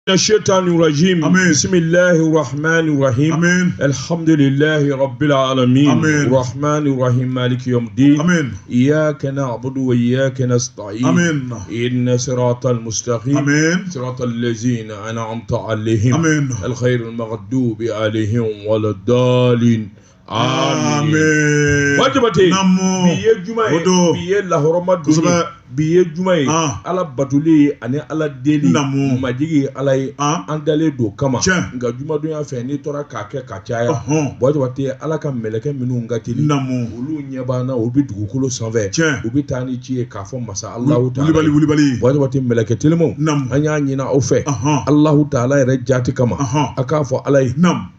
الشيطان الرجيم. آمين. بسم الله الرحمن الرحيم. آمين. الحمد لله رب العالمين. آمين. الرحمن الرحيم، مالك يوم الدين. آمين. إياك نعبد وإياك نستعين. آمين. إن صراط المستقيم. آمين. صراط الذين أنعمت عليهم. آمين. الخير المغضوب عليهم ولا الضالين، آمين. Amin. Wajibate. Naamu. Bi ye juma ye. O don. Bi ye lahɔrɔma don ye. Kosɛbɛ. Bi ye juma ye. Ah. Ala batoli ani Ala deli. Naamu. Majigi ye Ala ye. Ah. An dalen don kama. Tiɲɛ. Nka jumadonya fɛ, n'i tora k'a kɛ ka caya. Ɔhɔn. Wajibate, Ala ka mɛlɛkɛ minnu ka teli. Naamu. Olu ɲɛ b'an na, u bɛ dugukolo sanfɛ. Tiɲɛ. U bɛ taa ni ci ye k'a fɔ masa Alahu taala. Wulibali wulibali. Wajibate, mɛlɛkɛ telimanw. Naamu. An y'a ɲini aw fɛ. Ɔhɔn. Alahu taala yɛrɛ jaati kama. Ɔhɔn. A k'a fɔ Ala ye. Naamu.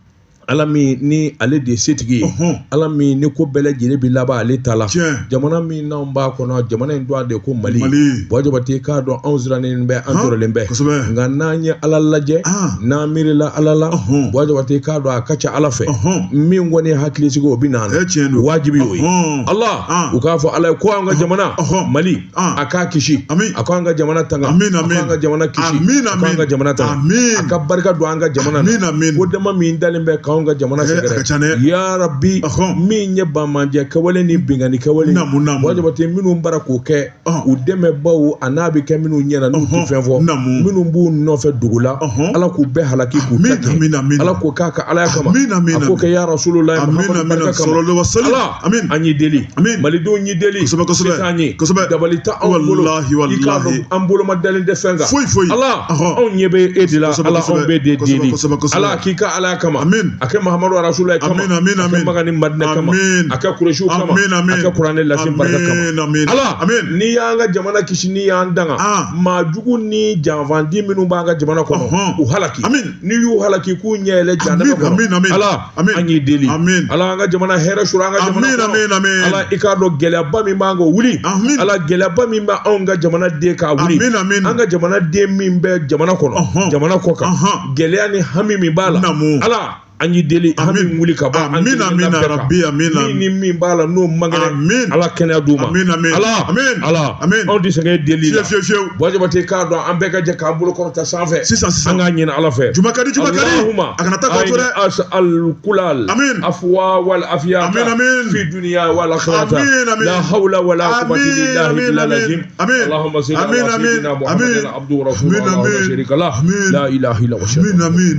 Ala min ni ale de ye setigi ye. Ɔhɔn. Ala min ni ko bɛɛ lajɛlen bi laban ale ta la. Tiɲɛ. Jamana min n'anw b'a kɔnɔ, jamana in dɔn de ko Mali. Mali. Bɔjabate, k'a dɔn anw sirannen bɛ, an Han. tɔɔrɔlen bɛ. Kosɛbɛ. Nka n'an ye Ala lajɛ, Ah. n'an miirila Ala la, Ɔhɔn. Bɔjabate, k'a dɔn a ka ca Ala fɛ. Ɔhɔn. Min kɔni ye hakili sigi, o bɛ na. Eh, tiɲɛ don. Wajibi y'o ye. Ɔhɔn. Ala, Ah. u k'a fɔ Ala ye ko an ka jamana Ɔhɔn. Mali, Ah. a k'a kisi. Amin. A k'an ka jamana tanga. Amin, A amin. k'an ka jamana kisi. Amin, A k'an ka amin. jamana tanga. Amin. A ka barika don an ka jamana na. Amin, amin. Ko dama min dalen bɛ k'anw ka jamana Eh, a sɛgɛrɛ. ka ca dɛ. Ya Rabbi, Ɔhɔn. min ye banmanjɛ kɛwale ni binkanni kɛwale. Naamu, naamu. Bɔjabate, minnu bara k'o kɛ, Ɔhɔn. u dɛmɛbaw a n'a bɛ kɛ minnu ɲɛna n'u tɛ Ɔhɔn. fɛn fɔ. Naamu. Minnu b'u nɔfɛ dugu la, Ɔhɔn. Ala k'u bɛɛ halaki k'u Amin, ta kɛ. amin, amin. Ala k'o k'a ka Alaya kama. Amin, amin, A k'o amin. kɛ ya Rasulullah Amin, Muhammadu amin, barika kama. sallallahu alaihi wasallam. Ala, Amin. an y'i deli. Amin. Malidenw y'i deli. Kosɛbɛ, kosɛbɛ. Se t'an ye. Kosɛbɛ. Dabali tɛ anw bolo. Wallahi, I k'a wallahi. dɔn an bolo ma dalen tɛ fɛn kan. Foyi, foyi. Ala, Ɔhɔn. anw ɲɛ bɛ e de la. Kosɛbɛ, Ala, kosɛbɛ. anw bɛ de Kosɛbɛ, deli. kosɛbɛ, kosɛbɛ. Ala k'i ka Ala kama. Amin. A kɛ Muhammadu Rasulullah kama. Amin, amin, A kɛ amin. Maka ni Madina kama. Amin. A kɛ Kuresiw kama. Amin, amin. A kɛ Kuranɛ lase barika kama. Amin, amin. Ala, Amin. n'i y'an ka jamana kisi, n'i y'an danga, Ah. maa jugu ni janfandi minnu b'an ka jamana kɔnɔ, Ɔhɔn. u halaki. Amin. N'i y'u halaki k'u ɲɛ yɛlɛ jahanama Amin, kɔnɔ. amin, amin. Ala, Amin. an y'i deli. Amin. Ala, an ka jamana hɛrɛ sɔrɔ an ka jamana Amin, kɔnɔ. amin, amin. Ala, i k'a dɔn gɛlɛyaba min b'an kan, o wuli. Amin. Ala, gɛlɛyaba min b'anw ka jamana den k'a wuli. Amin, amin. An ka jamana den min bɛ jamana kɔnɔ, Ɔhɔn. jamana kɔ kan, Ɔhɔn. gɛlɛya ni hami min b'a la. Naamu. Ala, an y'i deli, hami Amin. wuli ka bɔ an Amin, kelenkelenna amin, bɛɛ kan. Rabbi, amin, Min amin. ni min b'a la n'o man kɛnɛ, Amin. Ala kɛnɛya d'u ma. Amin, amin. Ala, Amin. Ala, Amin. anw tɛ sɛgɛn deli la. Fiyewu, fiyewu, fiyewu. Bɔjabate, k'a dɔn an bɛɛ ka jɛ k'an bolo kɔrɔta sanfɛ. Sisan, sisan. An k'a ɲini Ala fɛ. Juma ka di, juma ka di. Allahumma A kana taa k'aw to dɛ. as'al kulal. Amin. Afwa wal afiyata. Amin, amin. Fi dunya wal akhirata. Amin, amin. La hawla wala quwwata Amin, illa amin, billahi amin. al-azim. Amin. Allahumma salli Amin, ala amin. sayyidina Muhammadin Amin. abduhu wa rasuluhu. Amin, Allahumma amin. sharika lah. Amin. La ilaha illa huwa. Amin, amin.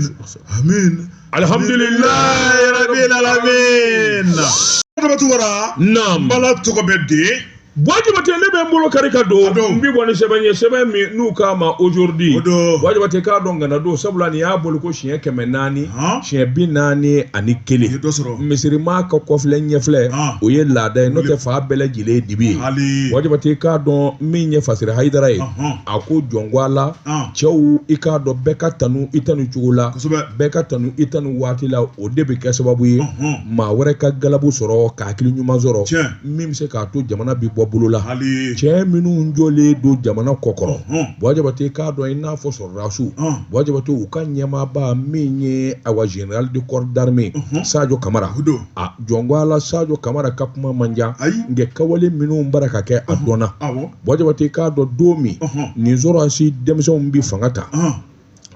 Amin. Alhamdulillah Rabbil alamin. Adama Tunkara. Naam. Bala tɔgɔ bɛ di. Bɔjabate, ne bɛ n bolo kari ka don. A don. N bi bɔ ni sɛbɛn ye, sɛbɛn min n'u k'a ma Aujourd'hui. O don. Bɔjabate, k'a dɔn ŋana don, sabula nin y'a bolo ko siɲɛ 400, Han. siɲɛ 41. I ye dɔ sɔrɔ. Misirima ka kɔfilɛ ɲɛfilɛ, Han. o ye laada ye, n'o tɛ fa bɛɛ lajɛlen ye dibi ye. Hali. Bɔjabate, k'a dɔn min ye Fasiri Hayidara ye, Ɔhɔn. a ko jɔnko a la, Han. cɛw, i k'a dɔn bɛɛ ka tanu i tanu cogo la, Kosɛbɛ. bɛɛ ka tanu i tanu waati la, o de bɛ kɛ sababu ye Ɔhɔn. maa wɛrɛ ka galabu sɔrɔ ka hakili ɲuman sɔrɔ Tiɲɛ. min bɛ se k'a to jamana bi bɔ bolo la. Hali. Cɛ minnu jɔlen don jamana kɔkɔrɔ, Ɔhɔn. Bɔjabate, k'a dɔn i n'a fɔ sɔrɔdasiw, Ɔn. Bɔjabate, u ka ɲɛmaaba min ye awa général de corps d'armée Ɔhɔn. Sadio Kamara, O don. a jɔnko ala, Sadio Kamara ka kuma man jan, Ayi. nka kawale minnu bara ka kɛ, a dɔnna. Awɔ. Bɔjabate, k'a dɔn don min Ɔhɔn. nin sɔrɔdasi denmisɛnw bi fanga ta, Ɔn.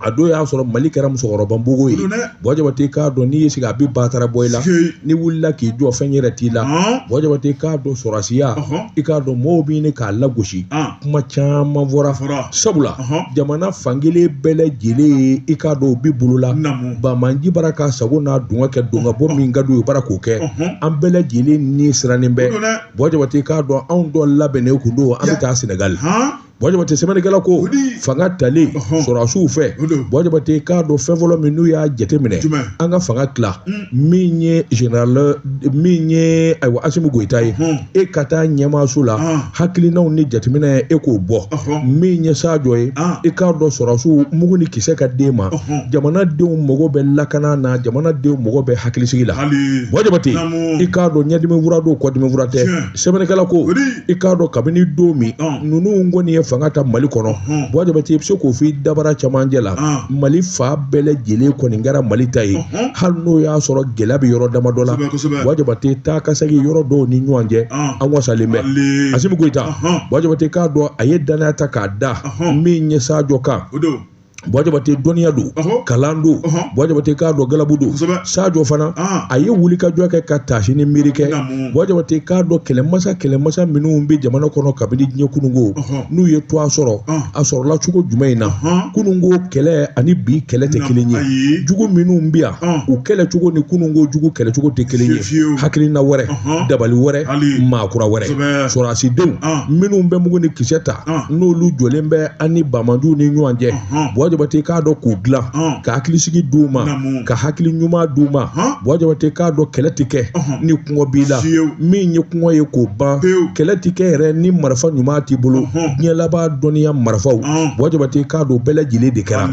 a don y'a sɔrɔ Mali kɛra musokɔrɔba npogo ye. O don dɛ. Bɔjabate, k'a dɔn n'i y'i sigi, a bɛ batara bɔ i la. Sike. N'i wulila k'i jɔ, fɛn yɛrɛ t'i la. Ɔn. Bɔjabate, k'a dɔn sɔrɔdasiya, Ɔhɔn. i k'a dɔn mɔgɔw bɛ ɲini k'a lagosi. Ɔn. Kuma caman fɔra. Fɔra. Sabula Ɔhɔn. jamana fankelen bɛɛ lajɛlen ye, i k'a dɔn u bi bolo la. Naamu. Bamanji bara k'a sago n'a dungɔ kɛ, don ka bɔ min ka d'u ye, u bara k'o kɛ. Ɔhɔn. An bɛɛ lajɛlen ni sirannen bɛ. O don dɛ. Bɔjabate, k'a dɔn anw dɔ labɛnnen kun don, an bɛ Ya. taa Senegali. Han. Bɔjabate, sɛbɛnnikɛla ko Odi. fanga talen Ɔhɔn. sɔrɔdasiw fɛ, O don. Bɔjabate, k'a dɔn fɛn fɔlɔ min n'u y'a jateminɛ, Jumɛn? an ka fanga tila, min ye général, min ye ayiwa Asimi Goyita ye, Ɔhɔn. e ka taa ɲɛmaaso la, Han. hakilinaw ni jateminɛ, e k'o bɔ. Ɔhɔn. Min ye Sadio ye, Han. i k'a dɔn sɔrɔdasiw mugu ni kisɛ ka den ma, Ɔhɔn. jamanadenw mago bɛ lakana na, jamanadenw mago bɛ hakilisigi la. Hali. Bɔjabate, Naamu. i k'a dɔn ɲɛdimi fura don, kɔdimi fura tɛ. Tiɲɛ. Sɛbɛnnikɛla ko Odi. i k'a dɔn kabini don min Ɔn. ninnu kɔni ye fanga ta Mali kɔnɔ, Ɔhɔn. Bɔjabate, i bɛ se k'o fɔ i dabara camancɛ la, Ɔn. Mali fa bɛɛ lajɛlen kɔni kɛra Mali ta ye, Ɔhɔn. hali n'o y'a sɔrɔ gɛlɛya bɛ yɔrɔ damadɔ la. Kosɛbɛ, kosɛbɛ. Bɔjabate, taa ka segin yɔrɔ dɔw ni ɲɔgɔn cɛ, Ɔn. an wasalen bɛ. Hali. Asimi Goyita, Ɔhɔn. Bɔjabate, k'a dɔn a ye danaya ta k'a da Ɔhɔn. min ye Sadio kan. O don. Buwa Jabate dɔnniya don, kalan don, Buwa Jabate k'a dɔn galabu don. Sajo fana a ye wulikajɔ kɛ ka taasi ni miiri kɛ. Buwa Jabate k'a dɔn kɛlɛmasa minnu bɛ jamana kɔnɔ kabini diɲɛ kununko, n'u ye tɔgɔ sɔrɔ, a sɔrɔla cogo jumɛn in na? Kununko kɛlɛ ani bi kɛlɛ tɛ kelen ye. Jugu minnu bɛ yan, u kɛlɛcogo ni kununko jugu kɛlɛcogo tɛ kelen ye. Hakilina wɛrɛ, dabali wɛrɛ, maakura wɛrɛ, sɔrɔdasidenw minnu bɛ mugu ni kisɛ ta, n'olu jɔlen bɛ an ni banbaanciw ni ɲɔgɔn cɛ, Buwa Jabate k'a dɔn k'u dilan, ka hakilisigi d'u ma, ka hakili ɲuman d'u ma. Buwa Jabate k'a dɔn kɛlɛ tɛ kɛ ni kɔngɔ b'i la, min ye kɔngɔ ye k'o ban. Kɛlɛ tɛ kɛ yɛrɛ ni marifa ɲuman t'i bolo. Diɲɛ laban dɔnniya marifaw, Buwa Jabate k'a dɔn bɛɛ lajɛlen de kɛra.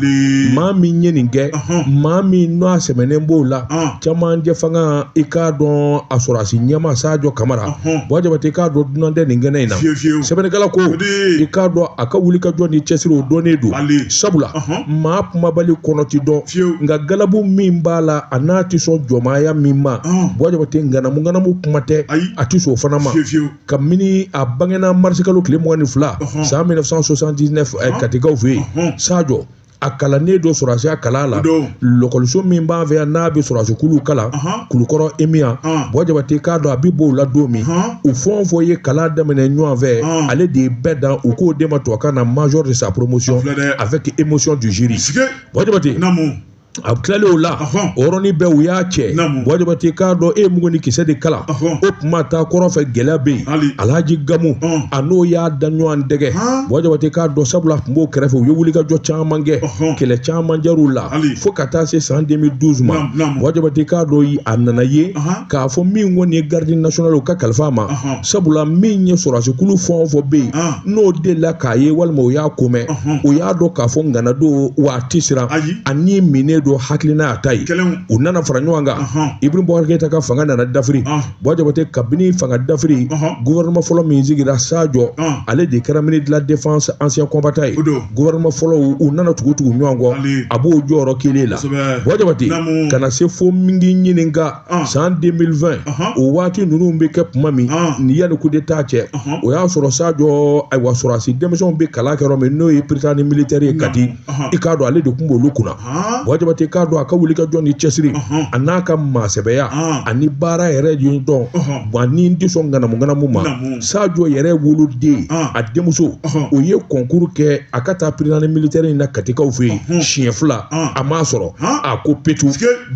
Maa min ye nin kɛ, maa min n'a sɛmɛnen b'o la, cɛmancɛ fanga, i k'a dɔn a sɔrɔdasi ɲɛmaa Sajo Kamara, Buwa Jabate k'a dɔn dunan tɛ nin kɛnɛ in na. Sɛbɛnnikɛla ko i k'a dɔn a ka wulikajɔ ni cɛsiri o dɔnnen don, sabula maa kumabali kɔnɔ ti dɔn, nka galabu min b'a la, a n'a tɛ sɔn jɔnmaaya min ma, Buwa Jabate ŋanamu kuma tɛ, a tɛ sɔn o fana ma. Kabini a bangena marisikalo tile 22 san 1979 Katikaw fɛ yen, Sajo a kalannen don sɔrɔdasiya kalan la, lɔkɔliso min b'an fɛ yan n'a bɛ sɔrɔdasikuluw kalan, Kulukɔrɔ EMIA. Buwa Jabate k'a dɔn a bɛ bɔ o la don min, u fɛn o fɛn ye kalan daminɛ ɲɔgɔn fɛ, ale de ye bɛɛ dan. U k'o de ma tubabukan na major de sa promotion avec émotion du jury. Buwa Jabate a tilalen o la, o yɔrɔnin bɛɛ u y'a cɛ. Buwa Jabate k'a dɔn e ye mugu ni kisɛ de kalan, o tuma taa kɔrɔ fɛ gɛlɛya bɛ yen. Alhaji Gamu a n'o y'a da ɲɔgɔn dɛgɛ. Buwa Jabate k'a dɔn sabula a tun b'o kɛrɛfɛ, u ye wulikajɔ caman kɛ, kɛlɛ caman jar'u la fo ka taa se san 2012 ma. Buwa Jabate k'a dɔn a nana ye k'a fɔ min kɔni ye garde nationale o ka kalifa a ma, sabula min ye sɔrɔdasikulu fɛn o fɛn bɛ yen n'o delila k'a ye walima o y'a ko mɛn, o y'a dɔn k'a fɔ ŋana don wa a tɛ siran, ani minɛ don hakilina a ta ye. U nana fara ɲɔgɔn kan, Ibrahim Boubacar Keïta ka fanga nana dafiri. Buwa Jabate kabini fanga dafiri, gouvernement fɔlɔ min sigira, Sajo ale de kɛra ministre de la défense ancien combattant ye. Gouvernement fɔlɔ u nana tugu tugu ɲɔgɔn kɔ, a b'o jɔyɔrɔ kelen la. Buwa Jabate ka na se fo mingi ɲininka san 2020, o waati ninnu bɛ kɛ tuma min ni yanni coup d'état cɛ, o y'a sɔrɔ Sajo ayiwa sɔrɔdasi denmisɛnw bɛ kalan kɛ yɔrɔ min n'o ye Prytanée militaire ye Kati, i k'a dɔn ale de tun b'olu kunna. Buwa Jabate k'a dɔn a ka wulikajɔ ni cɛsiri a n'a ka maasɛbɛya ani baara yɛrɛ ye dɔn wa ni n tɛ sɔn ŋanamu ŋanamu ma. Sajo yɛrɛ woloden, a denmuso, o ye concours kɛ a ka taa Prytanée militaire in na Katikaw fɛ yen siɲɛ 2, a m'a sɔrɔ. A ko petu,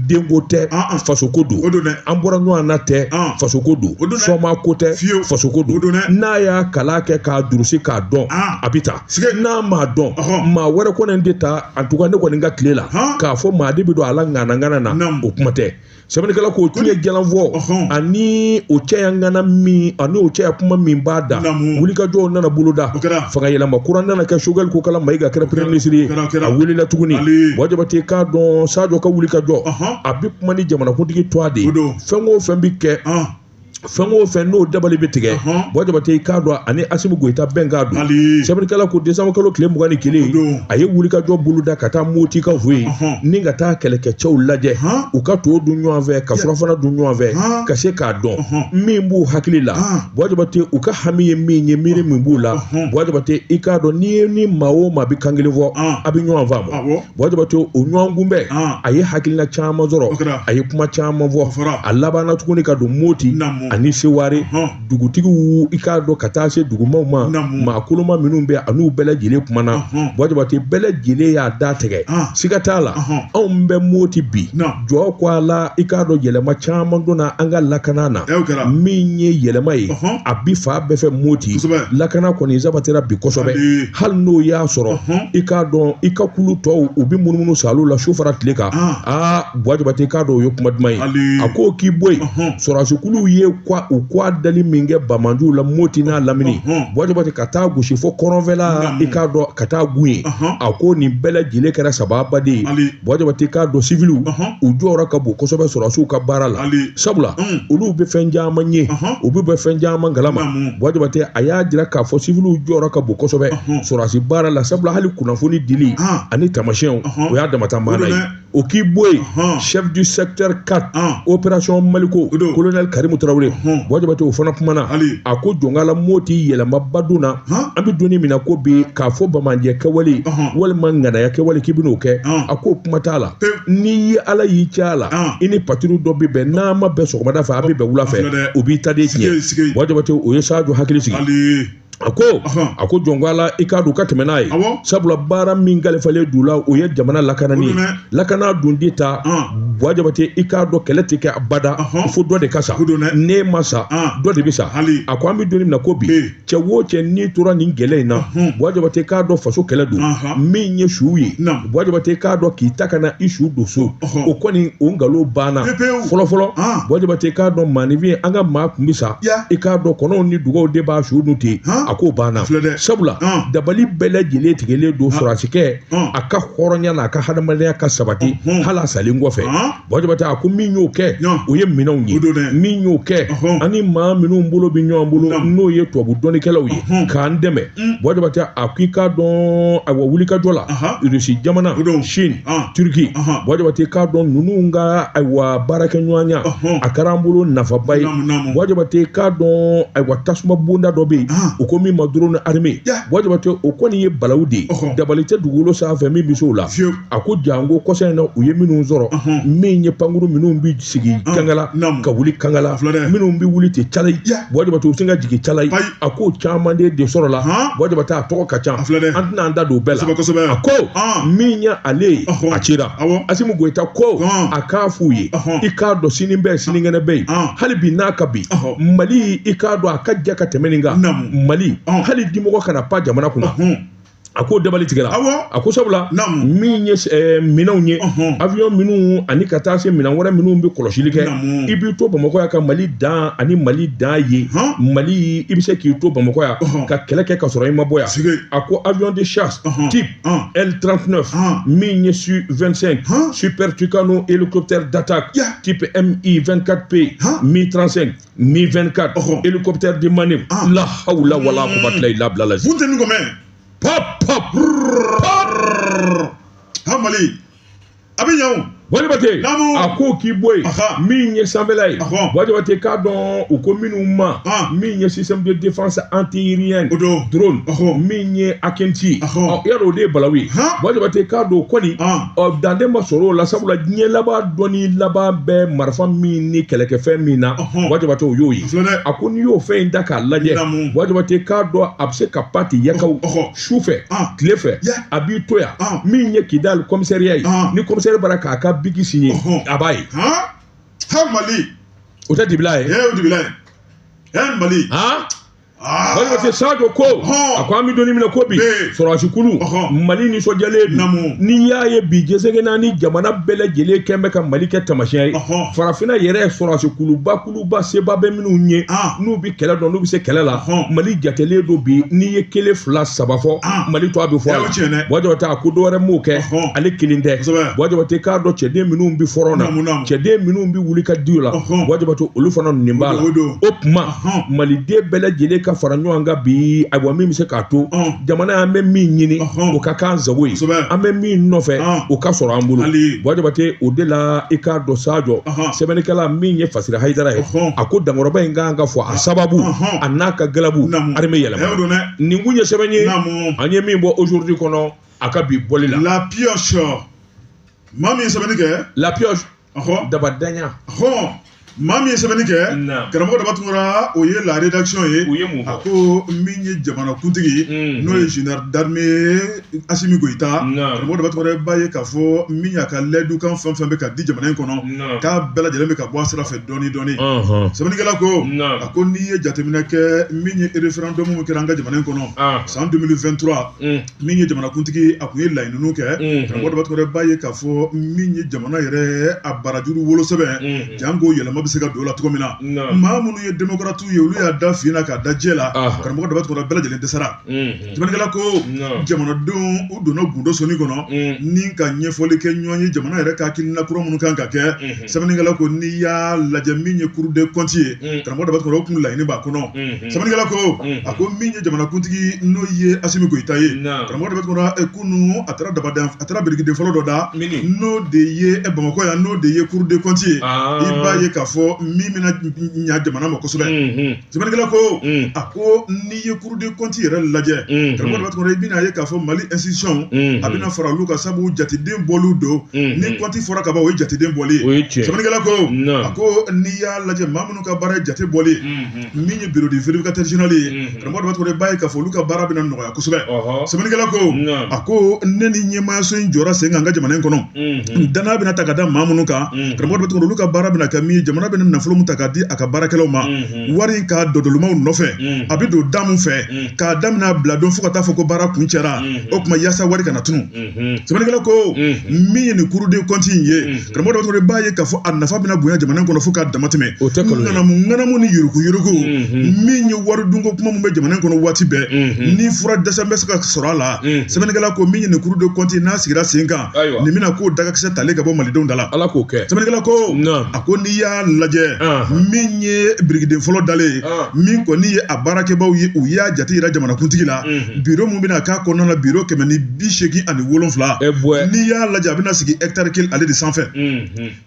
denko tɛ, fasoko don, an bɔra ɲɔgɔn na tɛ, fasoko don, sɔma ko tɛ, fasoko don. N'a y'a kalan kɛ k'a durusi k'a dɔn, a bɛ taa. N'a m'a dɔn, maa wɛrɛ kɔni tɛ taa. En tout cas ne kɔni ka tile la, k'a fɔ maa de bɛ don a la ŋana ŋana na, o kuma tɛ. Sɛbɛnnikɛla k'o tiɲɛ jalan fɔ ani o cɛya ŋana min ani o cɛya kuma min b'a da, wulikajɔw nana boloda, fanga yɛlɛma kura nana kɛ. Choguel Kokalla Maïga kɛra premier ministre ye, a wulila tuguni. Buwa Jabate k'a dɔn Sajo ka wulikajɔ, a bɛ kuma ni jamanakuntigi tɔgɔ de ye. Fɛn o fɛn bɛ kɛ, fɛn o fɛn n'o dabali bɛ tigɛ, Buwa Jabate k'a dɔn ani Assimi Goïta bɛn k'a don. Sɛbɛnnikɛla ko décembre kalo tile 21, a ye wulikajɔ boloda ka taa Motikaw fɛ yen ni ka taa kɛlɛkɛcɛw lajɛ, u ka to dun ɲɔgɔn fɛ, ka surafana dun ɲɔgɔn fɛ, ka se k'a dɔn min b'u hakili la. Buwa Jabate u ka hami ye min ye, miiri min b'u la. Buwa Jabate i k'a dɔn n'i ye ni maa o maa bɛ kan kelen fɔ, a bɛ ɲɔgɔn faamu. Buwa Jabate o ɲɔgɔn kunbɛn, a ye hakilina caman sɔrɔ, a ye kuma caman fɔ. A labanna tuguni ka don Moti ani Seware dugutigiw, i k'a dɔn ka taa se dugumaw ma, maa koloma minnu bɛ a n'u bɛɛ lajɛlen kumana. Buwa Jabate bɛɛ lajɛlen y'a da tigɛ, siga t'a la anw bɛ Moti bi jɔ ko a la. I k'a dɔn yɛlɛma caman donna an ka lakana na, min ye yɛlɛma ye a bi fa bɛɛ fɛ Moti lakana kɔni sabatira bi kosɛbɛ. Hali n'o y'a sɔrɔ i k'a dɔn i ka kulu tɔw u bɛ munumunu salo la su fara tile kan. Aa Buwa Jabate k'a dɔn o ye kuma duman ye. A ko k'i bɔ yen, sɔrɔdasikuluw ye u kwa dali min kɛ banbaanciw la Moti n'a lamini, Buwa Jabate ka taa gosi fo kɔrɔnfɛla, i k'a dɔn ka taa gun yen. A ko nin bɛɛ lajɛlen kɛra sababa de ye. Buwa Jabate k'a dɔn siviliw u jɔyɔrɔ ka bon kosɛbɛ sɔrɔdasiw ka baara la, sabula olu bɛ fɛn caman ye, u bɛ bɔ fɛn caman kalama. Buwa Jabate a y'a jira k'a fɔ siviliw jɔyɔrɔ ka bon kosɛbɛ sɔrɔdasi baara la, sabula hali kunnafoni dili ani taamasiyɛnw o y'a damata maana ye. O k'i bɔ yen, chef du secteur 4, opération Maliko, colonel Karimu Tarawele, Buwa Jabate, o fana kumana. A ko Jɔnkala, Moti yɛlɛmaba donna. An bɛ don min na ko bi, k'a fɔ bamanjɛ kɛwale walima ŋanaya kɛwale k'i bɛn'o kɛ, a ko kuma t'a la. N'i ye Ala y'i cɛ a la, i ni patrouille dɔ bɛ bɛn, n'a ma bɛn sɔgɔmada fɛ, a bɛ bɛn wula fɛ, o b'i ta de tiɲɛ. Buwa Jabate, o ye Sajo hakili sigi. A ko Jɔnkala, i k'a dɔn ka tɛmɛ n'a ye, sabula baara min kalifalen d'u la, o ye jamana lakanani ye. Lakana dun di ta, Buwa Jabate, i k'a dɔn kɛlɛ tɛ kɛ abada fo dɔ de ka sa. N'e ma sa, dɔ de bɛ sa. A ko an bɛ don min na ko bi, cɛ o cɛ n'i tora nin gɛlɛ in na, Buwa Jabate k'a dɔn faso kɛlɛ don. Min ye su ye, Buwa Jabate k'a dɔn k'i ta ka na i su don so, o kɔni o nkalon banna fɔlɔ fɔlɔ. Buwa Jabate k'a dɔn maaninfin, an ka maa kun bɛ sa, i k'a dɔn kɔnɔw ni dugaw de b'a su dun ten. A k'o banna, sabula dabali bɛɛ lajɛlen tigɛlen don sɔrɔdasikɛ a ka hɔrɔnya n'a ka hadamadenya ka sabati hali a salen kɔfɛ. Buwa Jabate, a ko min y'o kɛ, o ye minɛnw ye. Min y'o kɛ, ani maa minnu bolo bɛ ɲɔgɔn bolo, n'o ye tubabu dɔnnikɛlaw ye k'an dɛmɛ. Buwa Jabate, a ko i k'a dɔn, ayiwa, wulikajɔ la, Irisi jamana, Chine, Turki, Buwa Jabate k'a dɔn ninnu ka, ayiwa, baarakɛɲɔgɔnya a kɛra an bolo nafaba ye. Buwa Jabate k'a dɔn, ayiwa, tasuma bonda dɔ bɛ yen, u ko min ma drone armé. Buwa Jabate, o kɔni ye balawu de ye, dabali tɛ dugukolo sanfɛ min bɛ se o la. A ko janko kɔsa in na, u ye minnu sɔrɔ, min ye pankuru minnu bɛ sigi Kangala ka wuli Kangala, minnu bɛ wuli ten Calayi, Buwa Jabate, u bɛ sin ka jigin Calayi, a k'o caman de sɔrɔ la. Buwa Jabate, a tɔgɔ ka ca, an tɛna an da don o bɛɛ la. A ko min ye ale ye, a cira. Asimi Goyita ko a k'a f'u ye, i k'a dɔn sini bɛɛ sinikɛnɛ bɛ yen. Hali bi n'a ka bi Mali, i k'a dɔn a ka ja ka tɛmɛ nin kan. Mali, hali dimɔgɔ kana pan jamana kunna, a k'o dabali tigɛra. A ko sabula min ye minɛnw ye, avion minnu ani ka taa se minɛn wɛrɛ minnu bɛ kɔlɔsili kɛ, i b'i to Bamakɔ yan ka Mali dan ani Mali dan ye. Mali, i bɛ se k'i to Bamakɔ yan ka kɛlɛ kɛ ka sɔrɔ i ma bɔ yan. A ko avion de chasse type L39, min ye Su 25 Super Tucano, hélicoptère d'attaque type Mi 24P, Mi 35, Mi 24, hélicoptère de manœuvre. La hawla wala quwwata illa billah. Funteni kɔmɛ. Pop pop pop. Ha, Mali a bɛ ɲɛ o. Buwa Jabate, a ko k'i bɔ yen, min ye sanfɛla ye, Buwa Jabate k'a dɔn u ko minnu ma, min ye système de défense antiaérienne drone, min ye Akinci, yarɔ o de ye balawu ye. Buwa Jabate k'a dɔn o kɔni ɔ danden ma sɔrɔ o la, sabula diɲɛ laban dɔnni laban bɛ marifa min ni kɛlɛkɛfɛn min na, Buwa Jabate, o y'o ye. A ko n'i y'o fɛn in da k'a lajɛ, Buwa Jabate k'a dɔn a bɛ se ka pan ten yakaw su fɛ, tile fɛ, a b'i to yan. Min ye Kidali commissariat ye, ni commissaire bɔra k'a ka biki signé, a b'a ye. Ha, Mali. O tɛ dibila ye. O dibila ye. Mali. Buwa Jabate, Sadio ko a ko an bɛ don min na ko bi, sɔrɔdasikulu Mali nisɔndiyalen don. N'i y'a ye bi jesege naani jamana bɛɛ lajɛlen kɛn bɛ ka Mali kɛ taamasiyɛn ye, farafinna yɛrɛ sɔrɔdasikuluba kuluba seba bɛ minnu ye, n'u bɛ kɛlɛ dɔn, n'u bɛ se kɛlɛ la, Mali jatelen don bi. N'i ye kelen, fila, saba fɔ, Mali tɔ a bɛ fɔ a la. Buwa Jabate, a ko dɔwɛrɛ m'o kɛ, ale kelen tɛ. Buwa Jabate k'a dɔn cɛden minnu bɛ front na, cɛden minnu bɛ wuli ka di o la, Buwa Jabate, olu fana nin b'a la. O tuma maliden bɛɛ lajɛlen ka fara ɲɔgɔn kan bi, ayiwa, min bɛ se k'a to jamana, an bɛ min ɲini, o ka k'an sago ye, an bɛ min nɔfɛ, o ka sɔrɔ an bolo. Buwa Jabate, o de la i k'a dɔn Sadio, sɛbɛnnikɛla min ye Fasiri Hayidara ye, a ko dankɔrɔba in kan ka fɔ a sababu a n'a ka galabu armée yɛlɛma. Nin kun ye sɛbɛn ye an ye min bɔ Aujourd'hui kɔnɔ a ka bi bɔli la. La Pioche, maa min ye sɛbɛnni kɛ. La Pioche, dabadanya. Maa min ye sɛbɛnni kɛ, karamɔgɔ Daba Tunkara, o ye la rédaction ye. U ye mun fɔ? A ko min ye jamanakuntigi, n'o ye général d'armée Asimi Goyita, karamɔgɔ Daba Tunkara, b'a ye k'a fɔ min y'a ka layidukan fɛn fɛn bɛ ka di jamana in kɔnɔ, k'a bɛɛ lajɛlen bɛ ka bɔ a sira fɛ dɔɔni dɔɔni. Sɛbɛnnikɛla ko, a ko n'i ye jateminɛ kɛ, min ye référendum min kɛra an ka jamana in kɔnɔ san 2023, min ye jamanakuntigi, a kun ye laɲiniw kɛ, karamɔgɔ Daba Tunkara, b'a ye k'a fɔ min ye jamana yɛrɛ a barajuru wolosɛbɛn, janko yɛlɛma bɛ se ka don o la cogo min na maa minnu ye démocrates ye olu y'a da fin na k'a da jɛ la karamɔgɔ daba tunkara bɛɛ lajɛlen dɛsɛra sɛbɛnnikɛla ko jamanadenw u donna gundo soni kɔnɔ ni ka ɲɛfɔli kɛ ɲɔgɔn ye jamana yɛrɛ ka hakilina kura minnu kan ka kɛ sɛbɛnnikɛla ko n'i y'a lajɛ min ye cour des comptes ye karamɔgɔ daba tunkara o kun laɲini b'a kɔnɔ sɛbɛnnikɛla ko a ko min ye jamanakuntigi n'o ye Asimi Goyita ye karamɔgɔ daba tunkara kunun a taara dabaden a taara birikiden fɔlɔ dɔ da n'o de ye Bamakɔ yan n'o de ye cour des comptes ye i b'a ye k'a fɔ min bɛna ɲa jamana ma kosɛbɛ sɛbɛnnikɛla ko a ko n'i ye cour des comptes yɛrɛ lajɛ karamɔgɔ daba tunkara i bɛna ye k'a fɔ Mali institution a bɛna fara olu kan sabu jateden bɔliw don ni compte fɔra ka ban o ye jateden bɔli ye sɛbɛnnikɛla ko a ko n'i y'a lajɛ maa minnu ka baara ye jate bɔli ye min ye bureau du vérificateur général ye karamɔgɔ daba tunkara i b'a ye k'a fɔ olu ka baara bɛna nɔgɔya kosɛbɛ sɛbɛnnikɛla ko a ko ne ni ɲɛmaayaso in jɔra sen kan an ka jamana in kɔnɔ danaya bɛna ta ka da maa minnu kan karamɔgɔ daba tunkara olu ka baara bɛna kɛ min ye jamana bɛna nafolo min ta k'a di a ka baarakɛlaw ma wari in k'a dɔdɔlimaw nɔfɛ a bɛ don da min fɛ k'a daminɛ a bila don fo ka taa fɔ ko baara kuncɛra o tuma yaasa wari kana tunu sɛbɛnnikɛla ko min ye nin cour des comptes in ye karamɔgɔ daba tunkara i b'a ye k'a fɔ a nafa bɛna bonya jamana in kɔnɔ fo k'a damatɛmɛ ŋanamu ŋanamu ni yuruku yuruku min ye wari dunko kuma min bɛ jamana in kɔnɔ waati bɛɛ ni fura dɛsɛ bɛ se ka sɔrɔ a la sɛbɛnnikɛla ko min ye nin cour des comptes n'a sigira sen kan nin bɛna k'o dagakisɛ talen ka bɔ malidenw da la ala k'o kɛ sɛbɛnnikɛla ko a ko n'i y'a lajɛ min ye birikiden fɔlɔ dalen ye min kɔni ye a baarakɛbaw ye u y'a jate yira jamanakuntigi la biro min bɛna k'a kɔnɔna na biro 187 n'i y'a lajɛ a bɛna sigi hɛkitari kelen ale de sanfɛ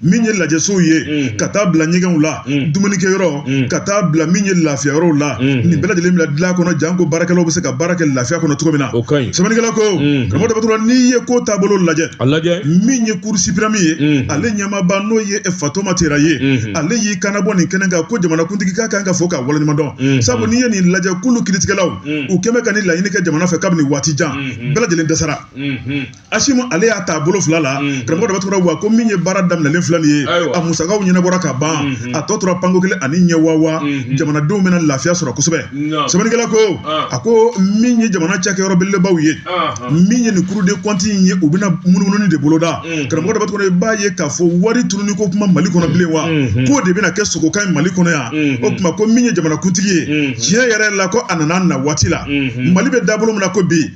min ye lajɛsow ye ka taa bila ɲɛgɛnw la dumunikɛyɔrɔ ka taa bila min ye lafiya yɔrɔw la nin bɛɛ lajɛlen bɛna dilan kɔnɔ janko baarakɛlaw bɛ se ka baara kɛ lafiya kɔnɔ cogo min na sɛbɛnnikɛla ko karamɔgɔ daba tunkara n'i ye ko taabolo lajɛ min ye cour suprême ye ale ɲɛmaaba n'o ye Fatoma Tera ye ale y'i kannabɔ nin kɛnɛ kan ko jamanakuntigi k'a kan ka fo k'a waleɲuman dɔn sabu n'i ye nin lajɛ k'olu kiritigɛlaw u kɛmɛ ka nin laɲini kɛ jamana fɛ kabini waati jan bɛɛ lajɛlen dɛsɛra Asimu ale y'a ta bolo fila la karamɔgɔ daba tunkara wa ko min ye baara daminɛlen filɛ nin ye a musakaw ɲɛnabɔra ka ban a tɔ tora panko kelen ani ɲɛ wawa jamanadenw bɛna lafiya sɔrɔ kosɛbɛ sɛbɛnnikɛla ko a ko min ye jamana cakɛyɔrɔ belebelebaw ye min ye nin cour des comptes in ye u bɛna munumununi de boloda karamɔgɔ daba tunkara i b'a ye k'a fɔ wari tununi ko kuma Mali kɔnɔ bilen wa k'o de bɛna kɛ sogokan ye Mali kɔnɔ yan o tuma ko min ye jamanakuntigi ye tiɲɛ yɛrɛ la ko a nana na waati la Mali bɛ dabolo min na ko bi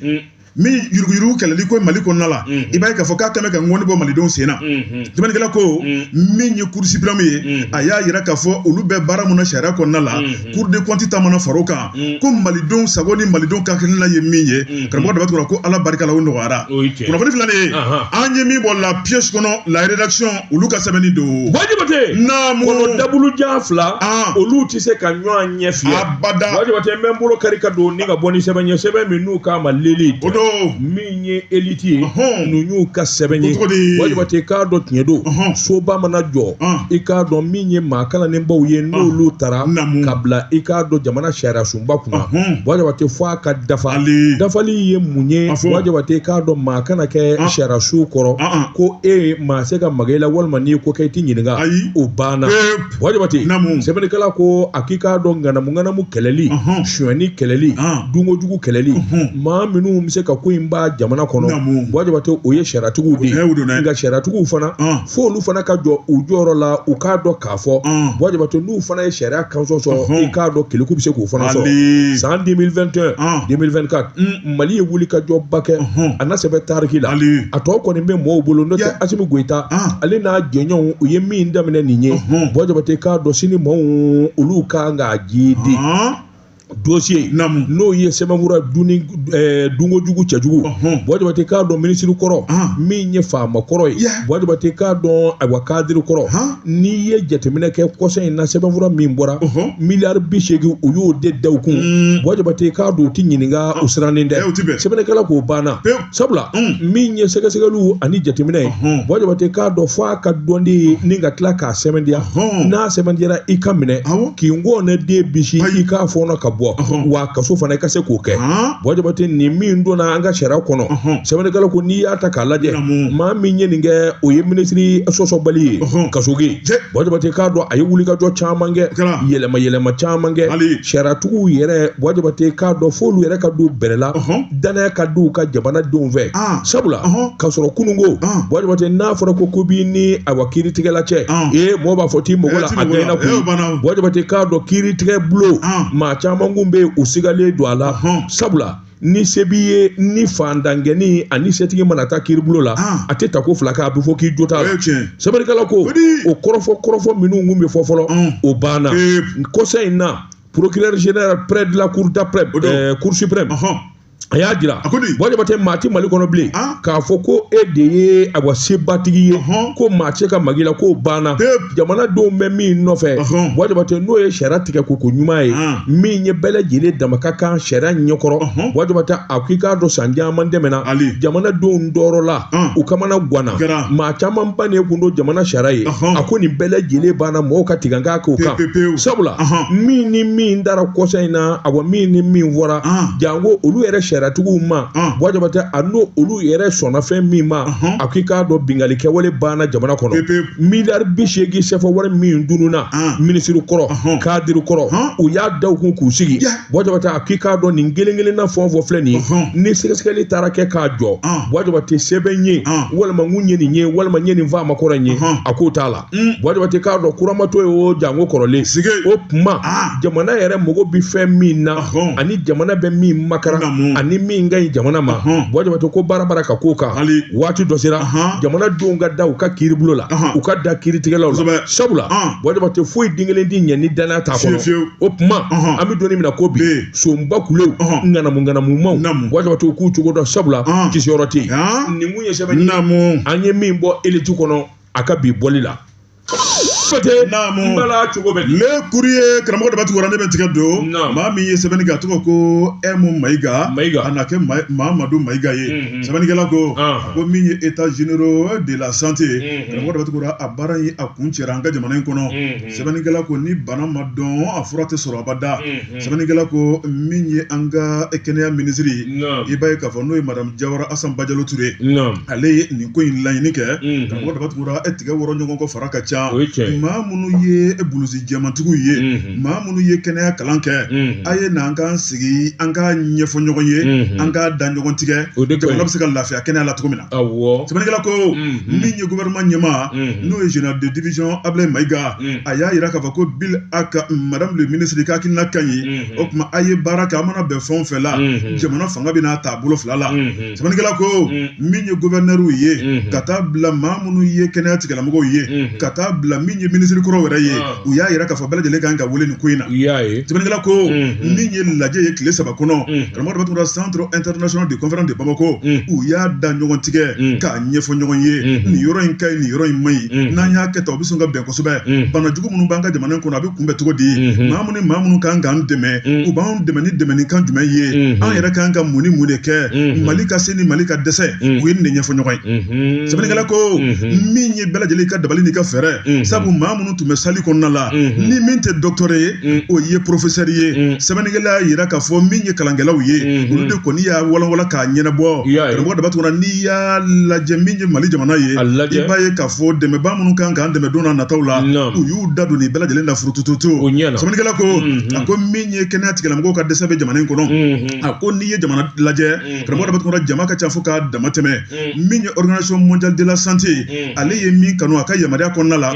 min yuruguyurugu kɛlɛli ko Mali kɔnɔna la i b'a ye k'a fɔ k'a kɛmɛ ka ŋɔni bɔ malidenw sen na sɛbɛnnikɛla ko min ye cour suprême ye a y'a yira k'a fɔ olu bɛ baara mun na sariya kɔnɔna la cour des comptes ta mana far'o kan ko malidenw sago ni malidenw ka hakilina ye min ye karamɔgɔ daba tunkara ko ala barika la o nɔgɔyara kunnafoni filɛ nin ye an ye min bɔ la pièce kɔnɔ la rédaction olu ka sɛbɛnni don Buwa Jabate naamu kɔnɔ dabulujan fila olu tɛ se ka ɲɔgɔn ɲɛ fiyɛ abada Buwa Jabate n bɛ n bolo kari ka don ni ka bɔ ni sɛbɛn ye sɛbɛn min n'u k'a ma l'élite o don min ye élite ye Ɔhɔn. ninnu y'u ka sɛbɛn ye O cogo di? Buwa Jabate k'a dɔn tiɲɛ don Ɔhɔn. soba mana jɔ Ɔn. i k'a dɔn min ye maa kalannenbaw ye n'olu taara Naamu. ka bila i k'a dɔn jamana sariya sunba kunna Ɔhɔn. Buwa Jabate fo a ka dafa Ale. dafali ye mun ye A fɔ. Buwa Jabate k'a dɔn maa kana kɛ An. sariya so kɔrɔ An, an. ko e maa se ka maga i la walima n'i ye ko kɛ i t'i ɲininka Ayi. o banna Pewu. Buwa Jabate Naamu. sɛbɛnnikɛla ko a k'i k'a dɔn ŋanamu ŋanamu kɛlɛli Ɔhɔn. sonyɛni kɛlɛli An. dunkojugu kɛlɛli Ɔhɔn. maa minnu bɛ se ka ko in ban jamana kɔnɔ Naamu. Buwa Jabate o ye sariyatigiw de ye O don dɛ. nka sariyatigiw fana An. fo olu fana ka jɔ u jɔyɔrɔ la u k'a dɔn k'a fɔ An. Buwa Jabate n'u fana ye sariya kan sɔsɔ Ɔhɔn. i k'a dɔn keleku bɛ se k'u fana sɔrɔ Ale. san 2021 An. 2024 Mali ye wulikajɔba kɛ Ɔhɔn. a na sɛbɛn tariki la Ale. a tɔ kɔni bɛ mɔɔw bolo n'o tɛ Yeah. Asimi Goyita An. ale n'a jɛɲɔgɔnw u ye min daminɛ nin ye Ɔhɔn. Buwa Jabate k'a dɔn sini maaw olu kan k'a jiidi Ɔn. dossier Naamu. n'o ye sɛbɛnfura dunni dunkojugu cɛjugu Ɔhɔn. Buwa Jabate k'a dɔn minisiri kɔrɔ An. min ye faama kɔrɔ ye Yeah. Buwa Jabate k'a dɔn ayiwa kadiri kɔrɔ Han. n'i ye jateminɛ kɛ kɔsa in na sɛbɛnfura min bɔra Ɔhɔn. miliyari 80 u y'o de da u kun Buwa Jabate k'a dɔn u ti ɲininka u sirannen dɛ Eh, u ti bɛn. sɛbɛnnikɛla k'o banna Pewu. sabula min ye sɛgɛsɛgɛliw ani jateminɛ ye Ɔhɔn. Buwa Jabate k'a dɔn fo a ka dɔn de ye ni ka tila k'a sɛbɛntiya Ɔhɔn. n'a sɛbɛntiyara i ka minɛ Awɔ. k'i ngɔɔnɛ den bisi Ayi. i k'a fɔɔnɔ ka bɔ wa kaso fana i ka se k'o kɛ. Buwa Jabate, nin min donna an ka sariya kɔnɔ, sɛbɛnnikɛla ko n'i y'a ta k'a lajɛ, maa min ye nin kɛ, o ye minisiri sɔsɔbali ye, kasoge. Buwa Jabate k'a dɔn a ye wulikajɔ caman kɛ, yɛlɛma yɛlɛma caman kɛ sariyatigiw yɛrɛ. Buwa Jabate k'a dɔn f'olu yɛrɛ ka don bɛrɛ la, danaya ka di u ka jamanadenw fɛ, sabula k'a sɔrɔ kununko, Buwa Jabate, n'a fɔra ko ko b'i ni awa kiiritigɛla cɛ, ee, mɔgɔ b'a fɔ t'i mago la, a gɛlɛnna koyi. Buwa Jabate k'a dɔn kiiritigɛ bulon, maa caman kun bɛ yen, u sigalen don a la, sabula ni se b'i ye, ni fantankɛni ani setigi mana taa kiiribulon la, a tɛ ta ko fila kɛ, a bɛ fɔ k'i jo t'a la. Sɛbɛnnikɛla ko o kɔrɔfɔ kɔrɔfɔ minnu kun bɛ fɔ fɔlɔ, o banna kɔsa in na. Procureur général près de la cour d'appel, cour suprême, a y'a jira, Buwa Jabate, maa ti Mali kɔnɔ bilen k'a fɔ ko e de ye awa sebatigi ye, ko maa tɛ se ka mag'i la, k'o banna. Jamanadenw bɛ min nɔfɛ, Buwa Jabate, n'o ye sariya tigɛ ko ko ɲuman ye, min ye bɛɛ lajɛlen dama ka kan sariya ɲɛkɔrɔ. Buwa Jabate, a ko i k'a dɔn san caman tɛmɛna, jamanadenw tɔɔrɔla, u kamana ganna, maa caman bannen kun don jamana sariya ye. A ko nin bɛɛ lajɛlen banna, mɔgɔw ka tigɛ k'a k'o kan, sabula min ni min dara kɔsa in na, awa min ni min fɔra, janko olu yɛrɛ sariyatigiw ma, Buwa Jabate, a n'o olu yɛrɛ sɔnna fɛn min ma, a ko i k'a dɔn binkanni kɛwale banna jamana kɔnɔ. Miliyari 80 sɛfɛ wari min dununa minisiri kɔrɔ, kadiri kɔrɔ, u y'a da u kun k'u sigi. Buwa Jabate, a ko i k'a dɔn nin kelen kelenna fɛn o fɛn filɛ nin ye, ni sɛgɛsɛgɛli taara kɛ k'a jɔ, Buwa Jabate, sɛbɛn ye walima n kun ye nin ye walima n ye nin faama kɔrɔ in ye, a k'o t'a la. Buwa Jabate k'a dɔn kuramatɔ ye o, janko kɔrɔlen. O tuma jamana yɛrɛ mago bɛ fɛn min na ani jamana bɛ min makara ani min ka ɲi jamana ma, Buwa Jabate ko baara baara ka k'o kan. Waati dɔ sera, jamanadenw ka da u ka kiiribulon la, u ka da kiiritigɛlaw la, sabula Buwa Jabate, foyi den kelen ti ɲɛ ni danaya t'a kɔnɔ. O tuma an bɛ don min na ko bi, sonba kulew, ŋanamu ŋanamumaw, Buwa Jabate, u k'u cogo dɔn, sabula kisiyɔrɔ tɛ yen. Nin kun ye sɛbɛn an ye min bɔ Elite kɔnɔ a ka bi bɔli la. Naamu, bala cogo bɛ Le Courrier, karamɔgɔ daba tugura, ne bɛ tigɛ don. Maa min ye sɛbɛnni kɛ, a tɔgɔ ko M Mayiga. Mayiga. A na kɛ Mahamadu Mayiga ye. Sɛbɛnnikɛla ko ko min ye état généraux de la santé, karamɔgɔ daba tugura, a baara in a kun cɛra an ka jamana in kɔnɔ. Sɛbɛnnikɛla ko ni bana ma dɔn, a fura tɛ sɔrɔ abada. Sɛbɛnnikɛla ko min ye an ka kɛnɛya minisiri, i b'a ye k'a fɔ n'o ye madame Jawara Asan Bajalo Ture, ale ye nin ko in laɲini kɛ. Karamɔgɔ daba tugura, e tigɛ wɔrɔ ɲɔgɔn kɔ fara ka ca. Maa minnu ye bulusi jɛmantigiw ye, maa minnu ye kɛnɛya kalan kɛ, a ye na an k'an sigi, an k'a ɲɛfɔ ɲɔgɔn ye, an k'a da ɲɔgɔn tigɛ, jamana bɛ se ka lafiya kɛnɛya la cogo min na. Sɛbɛnnikɛla ko min ye gouvernement ɲɛmaa, n'o ye général de division Ablaye Mayiga, a y'a jira k'a fɔ ko bil a ka madame le ministre ka hakilina ka ɲi. O tuma a ye baara kɛ, a mana bɛn fɛn o fɛn la, jamana fanga bɛna ta bolo fila la. Sɛbɛnnikɛla ko min ye gouverneur ye, ka taa bila maa minnu ye kɛnɛya tigilamɔgɔw ye, ka taa bila min ye minisiri kɔrɔw yɛrɛ ye, u y'a yira k'a fɔ bɛɛ lajɛlen kan ka wele nin ko in na. Sɛbɛnnikɛla ko min ye lajɛ ye tile 3 kɔnɔ, karamɔgɔ daba tugura, centre international de conférence de Bamako, u y'a da ɲɔgɔn tigɛ k'a ɲɛfɔ ɲɔgɔn ye, nin yɔrɔ in ka ɲi, nin yɔrɔ in man ɲi, n'an y'a kɛ tan, o bɛ sɔn ka bɛn kosɛbɛ. Bana jugu minnu b'an ka jamana in kɔnɔ, a bɛ kunbɛn cogo di? Maa minnu kan k'an dɛmɛ, u b'an dɛmɛ ni dɛmɛni kan jumɛn ye? An yɛrɛ kan ka mun ni mun de kɛ Mali ka se ni Mali ka dɛsɛ? U ye nin de ɲɛfɔ ɲɔgɔn ye. Sɛbɛnnikɛla ko min ye bɛɛ lajɛlen ka dabali n'i ka fɛɛrɛ, sabu maa minnu tun bɛ salle kɔnɔna la, ni min tɛ docteur ye, o ye professeur ye. Sɛbɛnnikɛla y'a yira k'a fɔ min ye kalankɛlaw ye, olu de kɔni y'a walawala k'a ɲɛnabɔ. Karamɔgɔ daba tugura, n'i y'a lajɛ min ye Mali jamana ye, i b'a ye k'a fɔ dɛmɛbaa minnu kan k'an dɛmɛ don n'a nataw la, u y'u da don nin bɛɛ lajɛlen na furutututu. Sɛbɛnnikɛla ko a ko min ye kɛnɛya tigilamɔgɔw ka dɛsɛ bɛ jamana in kɔnɔ, a ko n'i ye jamana lajɛ, karamɔgɔ daba tugura, jama ka ca fo k'a dama tɛmɛ. Min ye organisation mondiale de la santé, ale ye min kanu a ka yamaruya kɔnɔna la,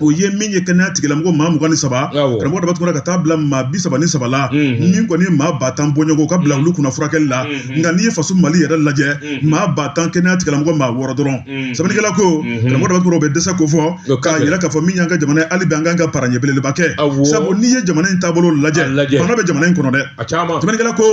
o ye min ye kɛnɛya tigilamɔgɔ maa 23, karamɔgɔ daba tugura, ka taa bila maa 33 la, min kɔni ye maa 10 000 bɔɲɔgɔn ka bila olu kunna furakɛli la. Nka n'i ye faso Mali yɛrɛ lajɛ, maa 10 000, kɛnɛya tigilamɔgɔ maa 6 dɔrɔn. Sɛbɛnnikɛla ko karamɔgɔ daba tugura, o bɛ dɛsɛ ko fɔ k'a yira k'a fɔ min y'an ka jamana ye, hali bi an kan ka paraɲɛ belebeleba kɛ, sabu n'i ye jamana in taabolo lajɛ, bana bɛ jamana in kɔnɔ dɛ. Sɛbɛnnikɛla ko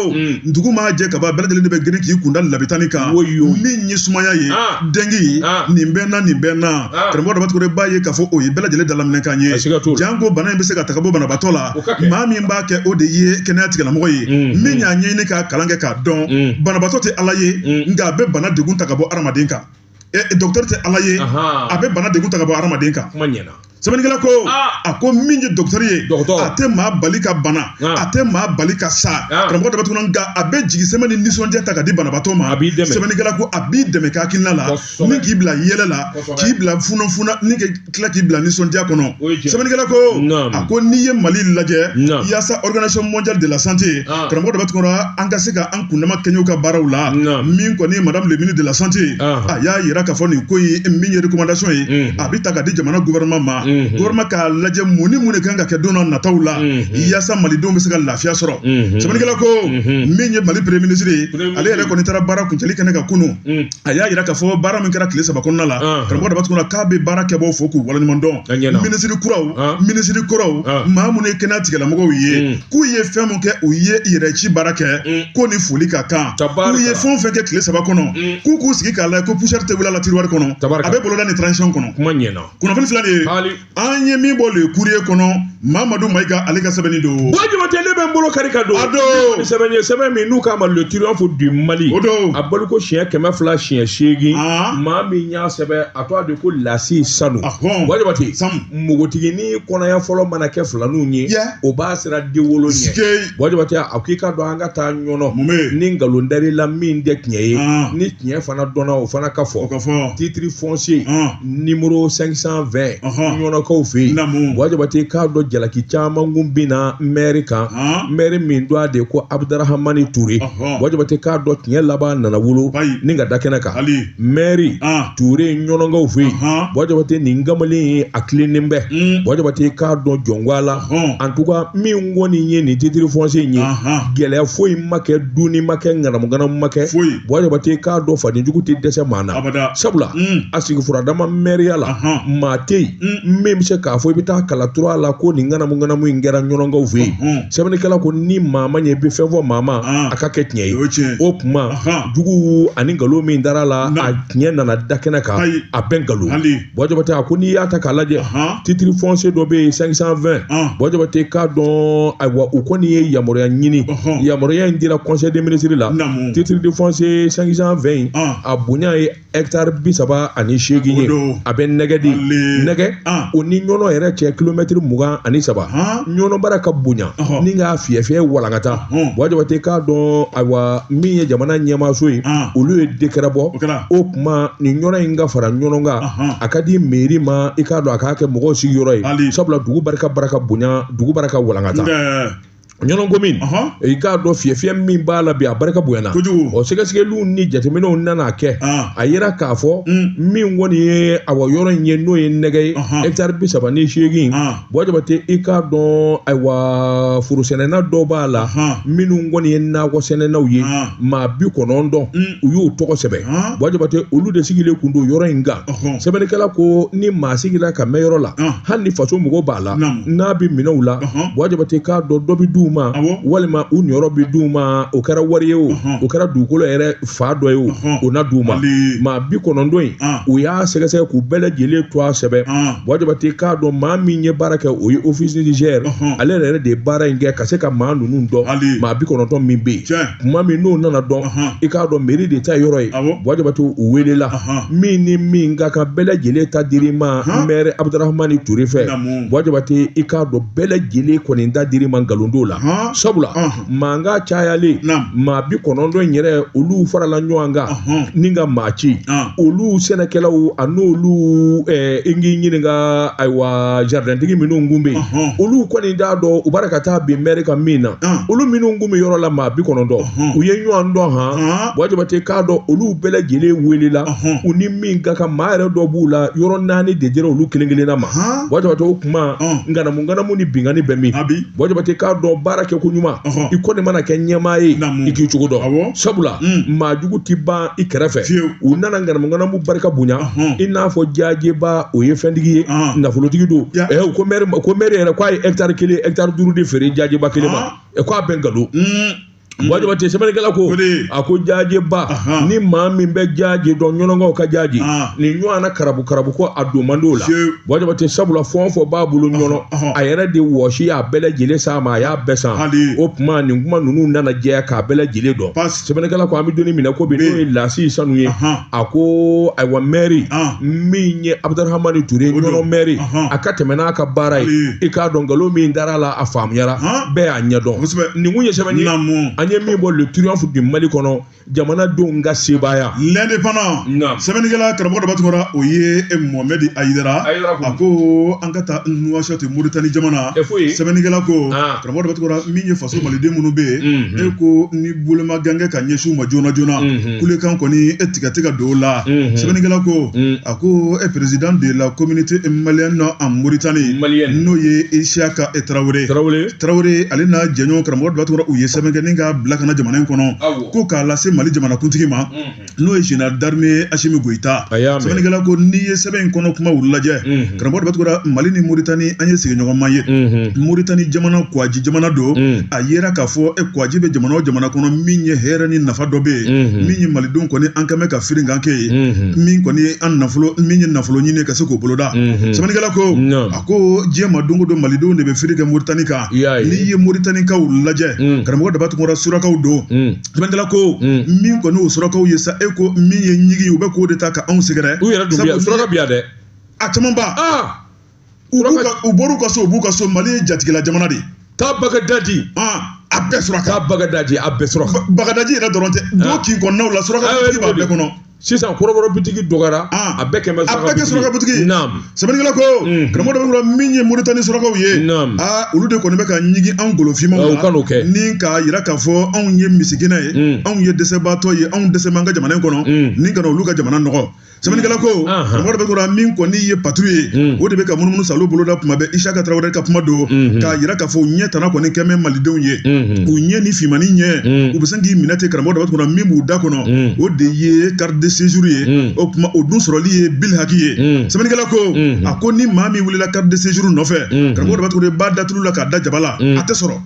dugu maa jɛ kaba, bɛɛ lajɛlen de bɛ girin k'i kunda labitani kan, min ye sumaya ye, dengue ye, nin bɛ na, nin bɛ na. Karamɔgɔ daba tugura, b'a ye k'a fɔ o ye bɛɛ lajɛlen dalaminɛkan ye, janko bana in bɛ se ka ta ka bɔ banabaatɔ la. Maa min b'a kɛ, o de ye kɛnɛya tigilamɔgɔ ye, min y'a ɲɛɲini k'a kalan kɛ k'a dɔn. Banabaatɔ tɛ Ala ye, nka a bɛ bana degun ta ka bɔ hadamaden kan. Docteur tɛ Ala ye, a bɛ bana degun ta ka bɔ hadamaden kan. Sɛbɛnnikɛla ko a ko min ye dɔgɔtɔrɔ ye, a tɛ maa bali ka bana, a tɛ maa bali ka sa, karamɔgɔ Daba Tunkara, nka a bɛ jigisɛmɛ ni nisɔndiya ta ka di banabaatɔ ma. Sɛbɛnnikɛla ko a b'i dɛmɛ k'a hakilina la, ni k'i bila yɛlɛ la, k'i bila funafuna, ni ka tila k'i bila nisɔndiya kɔnɔ. Sɛbɛnnikɛla ko a ko n'i ye Mali lajɛ, yaasa Organisation mondiale de la santé, karamɔgɔ Daba Tunkara, an ka se ka an kundama kɛɲɛ u ka baaraw la. Min kɔni madame le ministre de la santé, a y'a yira k'a fɔ nin ko in min ye recommandation ye, a bɛ ta ka di jamana gouvernement ma. Gouvernement k'a lajɛ mun ni mun de kan ka kɛ don n'a nataw la, yaasa malidenw bɛ se ka lafiya sɔrɔ. Sɛbɛnnikɛla ko min ye Mali premier ministre ye, ale yɛrɛ kɔni taara baara kuncɛli kɛnɛ kan kunun. A y'a yira k'a fɔ baara min kɛra tile 3 kɔnɔna la, karamɔgɔ Daba Tunkara, k'a bɛ baara kɛbaaw fo k'u waleɲuman dɔn, minisiri kuraw, minisiri kɔrɔw, maa minnu ye kɛnɛya tigilamɔgɔw ye, k'u ye fɛn mun kɛ, u ye yɛrɛ ci baara kɛ, ko ni foli ka kan. K'u ye fɛn o fɛn kɛ tile 3 kɔnɔ, k'u k'u sigi k'a lajɛ ko poussière tɛ wuli a la tiroir kɔnɔ, a bɛ boloda ni transition kɔnɔ. Kuma ɲɛna. Kunnafoni filɛ nin ye, an ye min bɔ Le Courrier kɔnɔ, Mamadu Mayiga ale ka sɛbɛnni don. Buwa Jabate, ne bɛ n bolo kari ka don. A don. Sɛbɛn ye sɛbɛn min n'u k'a ma Le Triomphe du Mali. O don. A baliko siɲɛ 208. Maa min y'a sɛbɛn, a tɔgɔ de ko Lasi Sanu. Buwa Jabate, npogotiginin kɔnɔya fɔlɔ mana kɛ filaninw ye, o b'a sira denwolo ɲɛ. Buwa Jabate, a ko i ka dɔn an ka taa ɲɔnɔ ni nkalon dar'i la min tɛ tiɲɛ ye, ni tiɲɛ fana dɔnna o fana ka fɔ. Titre foncier numéro 520 ɲɔnɔkaw fɛ yen. Buwa Jabate, k'a dɔn jalaki caman kun binna mɛri kan, mɛri min don a de ko Abudarahamani Ture. Buwa Jabate, k'a dɔn tiɲɛ laban nana wolo ni ka da kɛnɛ kan. Mɛri Ture ɲɔnɔkaw fɛ yen. Buwa Jabate, nin kamalen ye a tilennen bɛ. Buwa Jabate, k'a dɔn jɔnko la, en tout cas min kɔni ye nin titre foncier in ye, gɛlɛya foyi ma kɛ, dunni ma kɛ, ŋanamuŋanamu ma kɛ. Buwa Jabate, k'a dɔn fadenjugu tɛ dɛsɛ maa na, sabula a sigi furadama mɛriya la, maa tɛ yen min bɛ se k'a fɔ i bɛ taa kalatura la ko nin ŋanamuŋanamu in kɛra ɲɔnɔkaw fɛ yen. Sɛbɛnnikɛla ko ni maa ma ɲɛ i bɛ fɛn fɔ maa ma, a ka kɛ tiɲɛ ye. O kuma jugu ani nkalon min dara la, a tiɲɛ nana da kɛnɛ kan, a bɛɛ nkalon. Buwa Jabate, a ko n'i y'a ta k'a lajɛ, titre foncier dɔ bɛ yen 520. Buwa Jabate, k'a dɔn ayiwa u kɔni ye yamaruya ɲini, yamaruya in dira conseil des ministres la. Titre de foncier 520 in, a bonya ye hectare 38 ye. A bɛ nɛgɛ de nɛgɛ o ni ɲɔnɔ yɛrɛ cɛ kilomɛtiri 23. Ɲɔnɔ bara ka bonya ni k'a fiyɛ fiyɛ walankata. Buwa Jabate, k'a dɔn ayiwa min ye jamana ɲɛmaaso ye, olu ye décret bɔ. O kuma nin ɲɔnɔ in ka fara ɲɔnɔ kan, a ka di mairie ma, i k'a dɔn a k'a kɛ mɔgɔw sigiyɔrɔ ye, sabula dugu barika barika bonya, dugu barika walankata. Ɲɔnɔ commune, i k'a dɔn fiyɛfiyɛ min b'a la bi, a barika bonyana. O sɛgɛsɛgɛliw ni jateminɛw nana kɛ, a yira k'a fɔ min kɔni ye awa yɔrɔ in ye, n'o ye nɛgɛ ye, hectare 38. Buwa Jabate, i k'a dɔn ayiwa forosɛnɛna dɔw b'a la minnu kɔni ye nakɔ sɛnɛnaw ye, maa 90 u y'u tɔgɔ sɛbɛn. Buwa Jabate, olu de sigilen kun don yɔrɔ in kan. Sɛbɛnnikɛla ko ni maa sigira ka mɛn yɔrɔ la, hali ni faso mɔgɔw b'a la, n'a bɛ minɛ u la, Buwa Jabate, k'a dɔn dɔ bɛ d'u ma, walima u niyɔrɔ bɛ d'u ma, o kɛra wari ye o, o kɛra dugukolo yɛrɛ fa dɔ ye o, o na d'u ma. Maa 90 in, u y'a sɛgɛsɛgɛ k'u bɛɛ lajɛlen to a sɛbɛn. Buwa Jabate, k'a dɔn maa min ye baara kɛ, o ye office Niger, ale yɛrɛ de ye baara in kɛ ka se ka maa ninnu dɔn, maa 90 min bɛ yen. Kuma min n'o nana dɔn, i k'a dɔn mairie de ta yɔrɔ ye. Buwa Jabate, u welela min ni min ka kan, bɛɛ lajɛlen ta dir'i ma maire Abudarahamani Ture fɛ. Buwa Jabate, i k'a dɔn bɛɛ lajɛlen kɔni ta dir'i ma nkalon t'o la. Sabula mankan cayalen, maa 90 in yɛrɛ olu farala ɲɔgɔn kan ni ka maa ci, olu sɛnɛkɛlaw a n'olu i k'i ɲininka ayiwa jardintigi minnu kun bɛ yen, olu kɔni t'a dɔn u b'a ka taa bin mɛri kan min na. Olu minnu kun bɛ yɔrɔ la maa 90, u ye ɲɔgɔn dɔn han. Buwa Jabate, k'a dɔn olu bɛɛ lajɛlen welela, u ni min ka kan, maa yɛrɛ dɔ b'u la, yɔrɔ 4 de dira olu kelen kelenna ma. Buwa Jabate, o kuma ŋanamu ŋanamu ni binkanni bɛ min. Buwa Jabate, k'a dɔn baara kɛ ko ɲuman, i kɔni mana kɛ ɲɛmaa ye, i k'i cogo dɔn, sabula maa jugu ti ban i kɛrɛfɛ. U nana ŋanamu ŋanamu barika bonya, i n'a fɔ jajeba, o ye fɛntigi ye, nafolotigi don. Ko mɛri yɛrɛ k'a ye hectare 1 hectare 5 de feere jajeba kelen ma, k'a bɛn nkalon. Buwa Jabate sɛbɛnnikɛla ko a ko jajeba ni maa min bɛ jaje dɔn ɲɔnɔkaw ka jaje nin ɲɔgɔn na karabu karabu ko a don man d'o la. Buwa Jabate sabula fɛn o fɛn b'a bolo ɲɔnɔ a yɛrɛ de wɔsi y'a bɛɛ lajɛlen s'a ma, a y'a bɛɛ san. O tuma nin kuma ninnu nana jɛya k'a bɛɛ lajɛlen dɔn. Sɛbɛnnikɛla ko an bɛ don min na ko bi, n'o ye Lasi Sanu ye, a ko ayiwa mɛri min ye Abudarahamani Ture ɲɔnɔ mɛri, a ka tɛmɛ n'a ka baara ye, i k'a dɔn nkalon min dara la a faamuyara, bɛɛ y'a ɲɛdɔn. Nin kun ye sɛbɛn ye an ye min bɔ Le Triomphe du Mali kɔnɔ, jamanadenw ka sebaaya. L'Indépendant sɛbɛnnikɛla karamɔgɔ Daba Tunkara, o ye Mohamɛdi Ayidara, a ko an ka taa Nuwakɔti Moritani jamana. Sɛbɛnnikɛla ko karamɔgɔ Daba Tunkara, min ye faso maliden minnu bɛ yen, e ko ni boloma gɛngɛ ka ɲɛsin u ma joona joona, kulekan kɔni e tigɛ tɛ ka don o la. Sɛbɛnnikɛla ko a ko e président de la communauté malienne en Mauritanie, n'o ye Isiyaka Tarawele Tarawele, ale n'a jɛɲɔgɔn karamɔgɔ Daba Tunkara, u ye sɛbɛn kɛ ni k'a bila ka na jamana in kɔnɔ, ko k'a lase Mali jamanakuntigi ma, n'o ye général d'armée Asimi Goyita. Sɛbɛnnikɛla ko n'i ye sɛbɛn in kɔnɔ kumaw lajɛ, karamɔgɔ Daba Tunkara, Mali ni Moritani, an ye sigiɲɔgɔnma ye. Moritani jamana kwaji jamana don. A yera k'a fɔ e kwaji bɛ jamana o jamana kɔnɔ, min ye hɛrɛ ni nafa dɔ bɛ yen, min ye malidenw kɔni an kɛmɛ ka firin kan kɛ ye, min kɔni ye an nafolo, min ye nafolo ɲini ka se k'o boloda. Sɛbɛnnikɛla ko a ko diɲɛ ma don o don malidenw de bɛ firi kɛ Moritani kan. N'i ye Moritanikaw lajɛ, karamɔgɔ Daba Tunkara, surakaw don. Sɛbɛnnikɛla ko min kɔni o surakaw ye sa, e ko min ye ɲigi, u bɛ k'o de ta ka anw sɛgɛrɛ. U yɛrɛ dun bi suraka bi yan dɛ. A caman ba u bɔr'u ka so, u b'u ka so. Mali ye jatigila jamana de ye. Taa Bagadaji. A bɛɛ suraka. Taa Bagadaji, a bɛɛ suraka. Bagadaji yɛrɛ dɔrɔn tɛ, don kin kɔnɔnaw la, suraka butigi b'a bɛɛ kɔnɔ. Sisan kɔrɔbɔrɔ bitigi dɔgɔyara, a bɛɛ kɛmɛ suraka. A bɛɛ kɛ suraka butigi. Naam. Sɛbɛnnikɛla ko karamɔgɔ Daba Tunkara, min ye Moritani surakaw ye, aa olu de kɔni bɛ ka ɲigin anw golofinmaw la. U kan'o kɛ. Ni k'a yira k'a fɔ anw ye misikinɛ ye, anw ye dɛsɛbaatɔ ye, anw dɛsɛ b'an ka jamana in kɔnɔ, ni kana olu ka jamana nɔgɔ. Sɛbɛnnikɛla ko karamɔgɔ Daba Tunkara, min kɔni ye patrouille ye, o de bɛ ka munumunu salo boloda kuma bɛɛ. Isaka Tarawele ka kuma don k'a yira k'a fɔ u ɲɛ tana kɔni kɛmɛ malidenw ye, u ɲɛ ni finmani ɲɛ, u bɛ sin k'i minɛ ten. Karamɔgɔ Daba Tunkara, min b'u da kɔnɔ, o de ye carte de séjour ye, o tuma o dun sɔrɔli ye bil haki ye. Sɛbɛnnikɛla ko a ko ni maa min wulila carte de séjour nɔfɛ, karamɔgɔ Daba Tunkara, b'a datulu la k'a da jaba la, a tɛ sɔrɔ.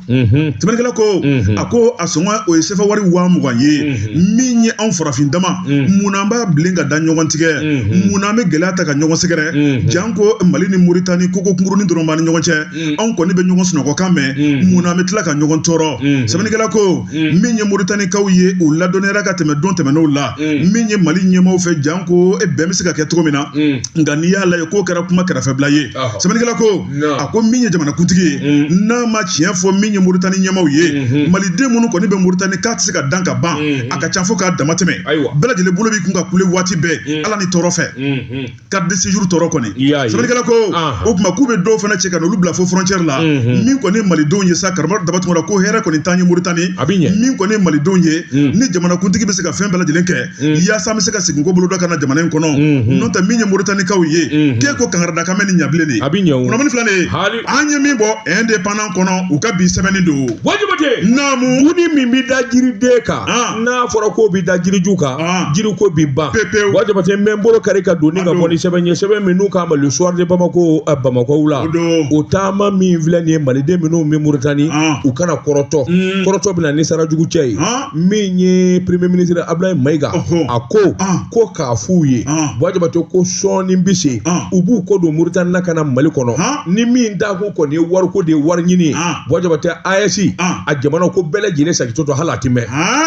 Sɛbɛnnikɛla ko a ko a sɔngɔ o ye sefa wari 20,000 ye. Min ye anw farafin dama, munna an b'a bilen ka da ɲɔgɔn tigɛ? Munna an bɛ gɛlɛya ta ka ɲɔgɔn sɛgɛrɛ? Janko Mali ni Moritani, koko kunkurunin dɔrɔn b'an ni ɲɔgɔn cɛ, anw kɔni bɛ ɲɔgɔn sunɔgɔkan mɛn, munna an bɛ tila ka ɲɔgɔn tɔɔrɔ? Sɛbɛnnikɛla ko min ye Moritanikaw ye, u ladɔnniyara ka tɛmɛ don tɛmɛnenw la, min ye Mali ɲɛmaaw fɛ, janko e bɛn bɛ se ka kɛ cogo min na. Nka n'i y'a lajɛ, k'o kɛra kuma kɛrɛfɛbila ye. Sɛbɛnnikɛla ko a ko min ye jamanakuntigi ye, n'a ma tiɲɛ fɔ min ye Moritani ɲɛmaaw ye, maliden minnu kɔni bɛ Moritani, k'a tɛ se ka dan ka ban, a ka ca fo k'a dama tɛmɛ. Bɛɛ lajɛlen bolo b'i kun ka kule waati bɛɛ, Ala ni tɔɔrɔ fɛ, carte de séjour tɔɔrɔ kɔni. Sɛbɛnnikɛla ko o tuma k'u bɛ dɔw fana cɛ ka n'olu bila fo frontière la. Min kɔni ye malidenw ye sa, karamɔgɔ Daba Tunkara, ko hɛrɛ kɔni t'an ye Moritani. Min kɔni ye malidenw ye, ni jamanakuntigi bɛ se ka fɛn bɛɛ lajɛlen kɛ yaasa an bɛ se ka segin ko boloda ka na jamana in kɔnɔ. N'o tɛ, min ye Moritanikaw ye, k'e ko kangarida kan bɛ ni ɲabilen de ye. Kunnafoni filɛ nin ye, an ye min bɔ Indépendant kɔnɔ, u ka bi sɛbɛnni don. Buwa Jabate. Naamu. Bunni min bɛ da jiriden kan, n'a fɔra k'o bɛ da jiriju kan, jiriko bɛ ban. Pepewu. Buwa Jabate, n bɛ n bolo kari ka don ni ka bɔ ni sɛbɛn ye, sɛbɛn min n'u k'a ma Le Soir de Bamako, Bamakɔw la. O taama min filɛ nin ye, maliden minnu bɛ Moritani, u kana kɔrɔtɔ. Kɔrɔtɔ bɛ na ni sara jugu cɛ ye. Min ye premier ministre Abdoulaye Mayiga, a ko ko k'a f'u ye, Buwa Jabate, ko sɔɔni bɛ se, u b'u kɔ don Moritani na ka na Mali kɔnɔ. Ni min dakun kɔni ye wariko de ye, wari ɲini ye, Buwa Jabate, AES a jamana ko bɛɛ lajɛlen sagitɔ to, hali a ti mɛn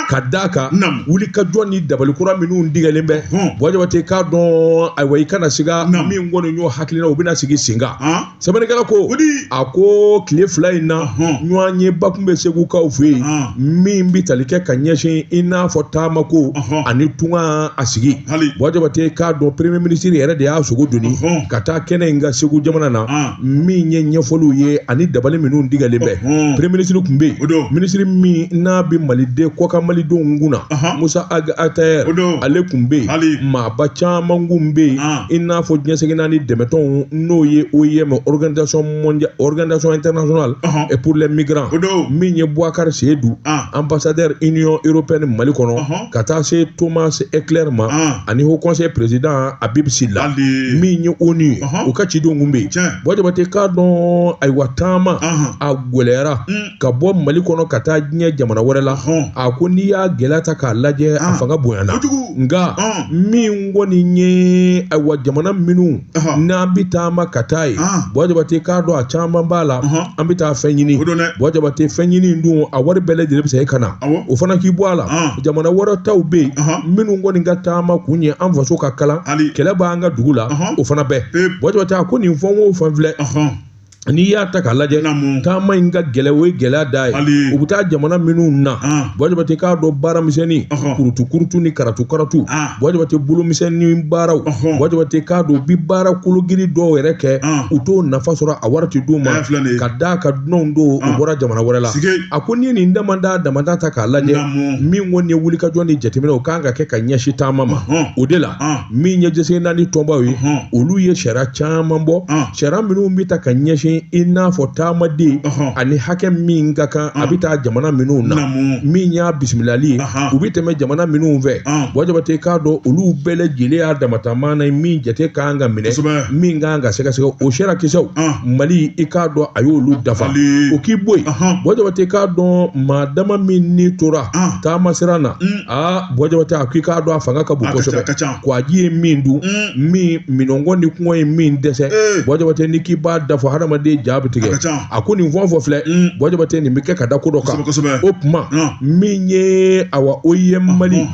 ka d'a kan wulikajɔ ni dabali kura minnu digɛlen bɛ. Buwa Jabate, k'a dɔn ayiwa, i kana siga, min kɔni y'o hakilina, u bɛna sigi sen kan. Sɛbɛnnikɛla ko a ko tile 2 in na, ɲɔgɔn ye ba kun bɛ Segukaw fɛ yen, min bɛ tali kɛ ka ɲɛsin i n'a fɔ taamako ani tunga a sigi. Buwa Jabate, k'a dɔn premier ministre yɛrɛ de y'a sogo doni ka taa kɛnɛ in kan Segu jamana na, min ye ɲɛfɔliw ye ani dabali minnu digɛlen bɛ. Premier ministre tun bɛ yen, ministre min n'a bɛ maliden kɔkan malidenw kunna, Musa Ag Attaher, ale tun bɛ yen, maaba caman kun bɛ yen i n'a fɔ diɲɛ seleke naani dɛmɛtɔnw n'o ye OIM organisation mondiale organisation internationale et pour les migrants min ye Boubacar Seydou ambassadeur Union européenne Mali kɔnɔ ka taa se Thomas Eckler ma ani Haut Conseil président Habib Sylla min ye ONU u ka cidenw kun bɛ yen Buwa Jabate k'a dɔn ayiwa taama a gɛlɛyara ka bɔ Mali kɔnɔ ka taa diɲɛ jamana wɛrɛ la a ko n'i y'a gɛlɛya ta k'a lajɛ a fanga bonyana nka min kɔni ye ayiwa jamana minnu n'an bɛ taama ka taa yen Buwa Jabate k'a dɔn a caman b'a la an bɛ taa fɛn ɲini Buwa Jabate fɛn ɲini dun a wari bɛɛ lajɛlen bɛ se ka na o fana k'i bɔ a la jamana wɛrɛ taw bɛ yen minnu kɔni ka taama kun ye an faso ka kalan kɛlɛ b'an ka dugu la o fana bɛɛ Buwa Jabate a ko nin fɛn o fɛn filɛ n'i y'a ta k'a lajɛ taama in ka gɛlɛn o ye gɛlɛya da ye u bɛ taa jamana minnu na Buwa Jabate k'a dɔn baara misɛnnin kurutu kurutu ni karatu karatu Buwa Jabate bolomisɛnnin baaraw Buwa Jabate k'a dɔn u bɛ baara kologiri dɔw yɛrɛ kɛ u t'o nafa sɔrɔ a wari tɛ d'u ma ka d'a kan dunanw don u bɔra jamana wɛrɛ la a ko n'i ye nin damada damada ta k'a lajɛ min kɔni ye wulikajɔ ni jateminɛ o kan ka kɛ ka ɲɛsin taama ma o de la min ye diɲɛ seleke naani tɔnbaw ye olu ye sariya caman bɔ sariya minnu bɛ ta ka ɲɛsin i n'a fɔ taamaden ani hakɛ min ka kan a bɛ taa jamana minnu na min y'a bisimilali ye u bɛ tɛmɛ jamana minnu fɛ Buwa Jabate k'a dɔn olu bɛɛ lajɛlen y'a damata maana ye min jate kan ka minɛ min kan ka sɛgɛsɛgɛ o sariya kisɛw Mali i k'a dɔn a y'olu dafa o k'i bɔ yen Buwa Jabate k'a dɔn maa dama min ni tora taama sira na aa Buwa Jabate a ko i k'a dɔn a fanga ka bon kosɛbɛ kwaji ye min dun min minnɔgɔ ni kɔngɔ ye min dɛsɛ Buwa Jabate ni k'i b'a da fɔ hadamaden ja bɛ tigɛ a ko nin fɛn o fɛn filɛ Buwa Jabate nin bɛ kɛ ka da ko dɔ kan o tuma min ye awa OIM Mali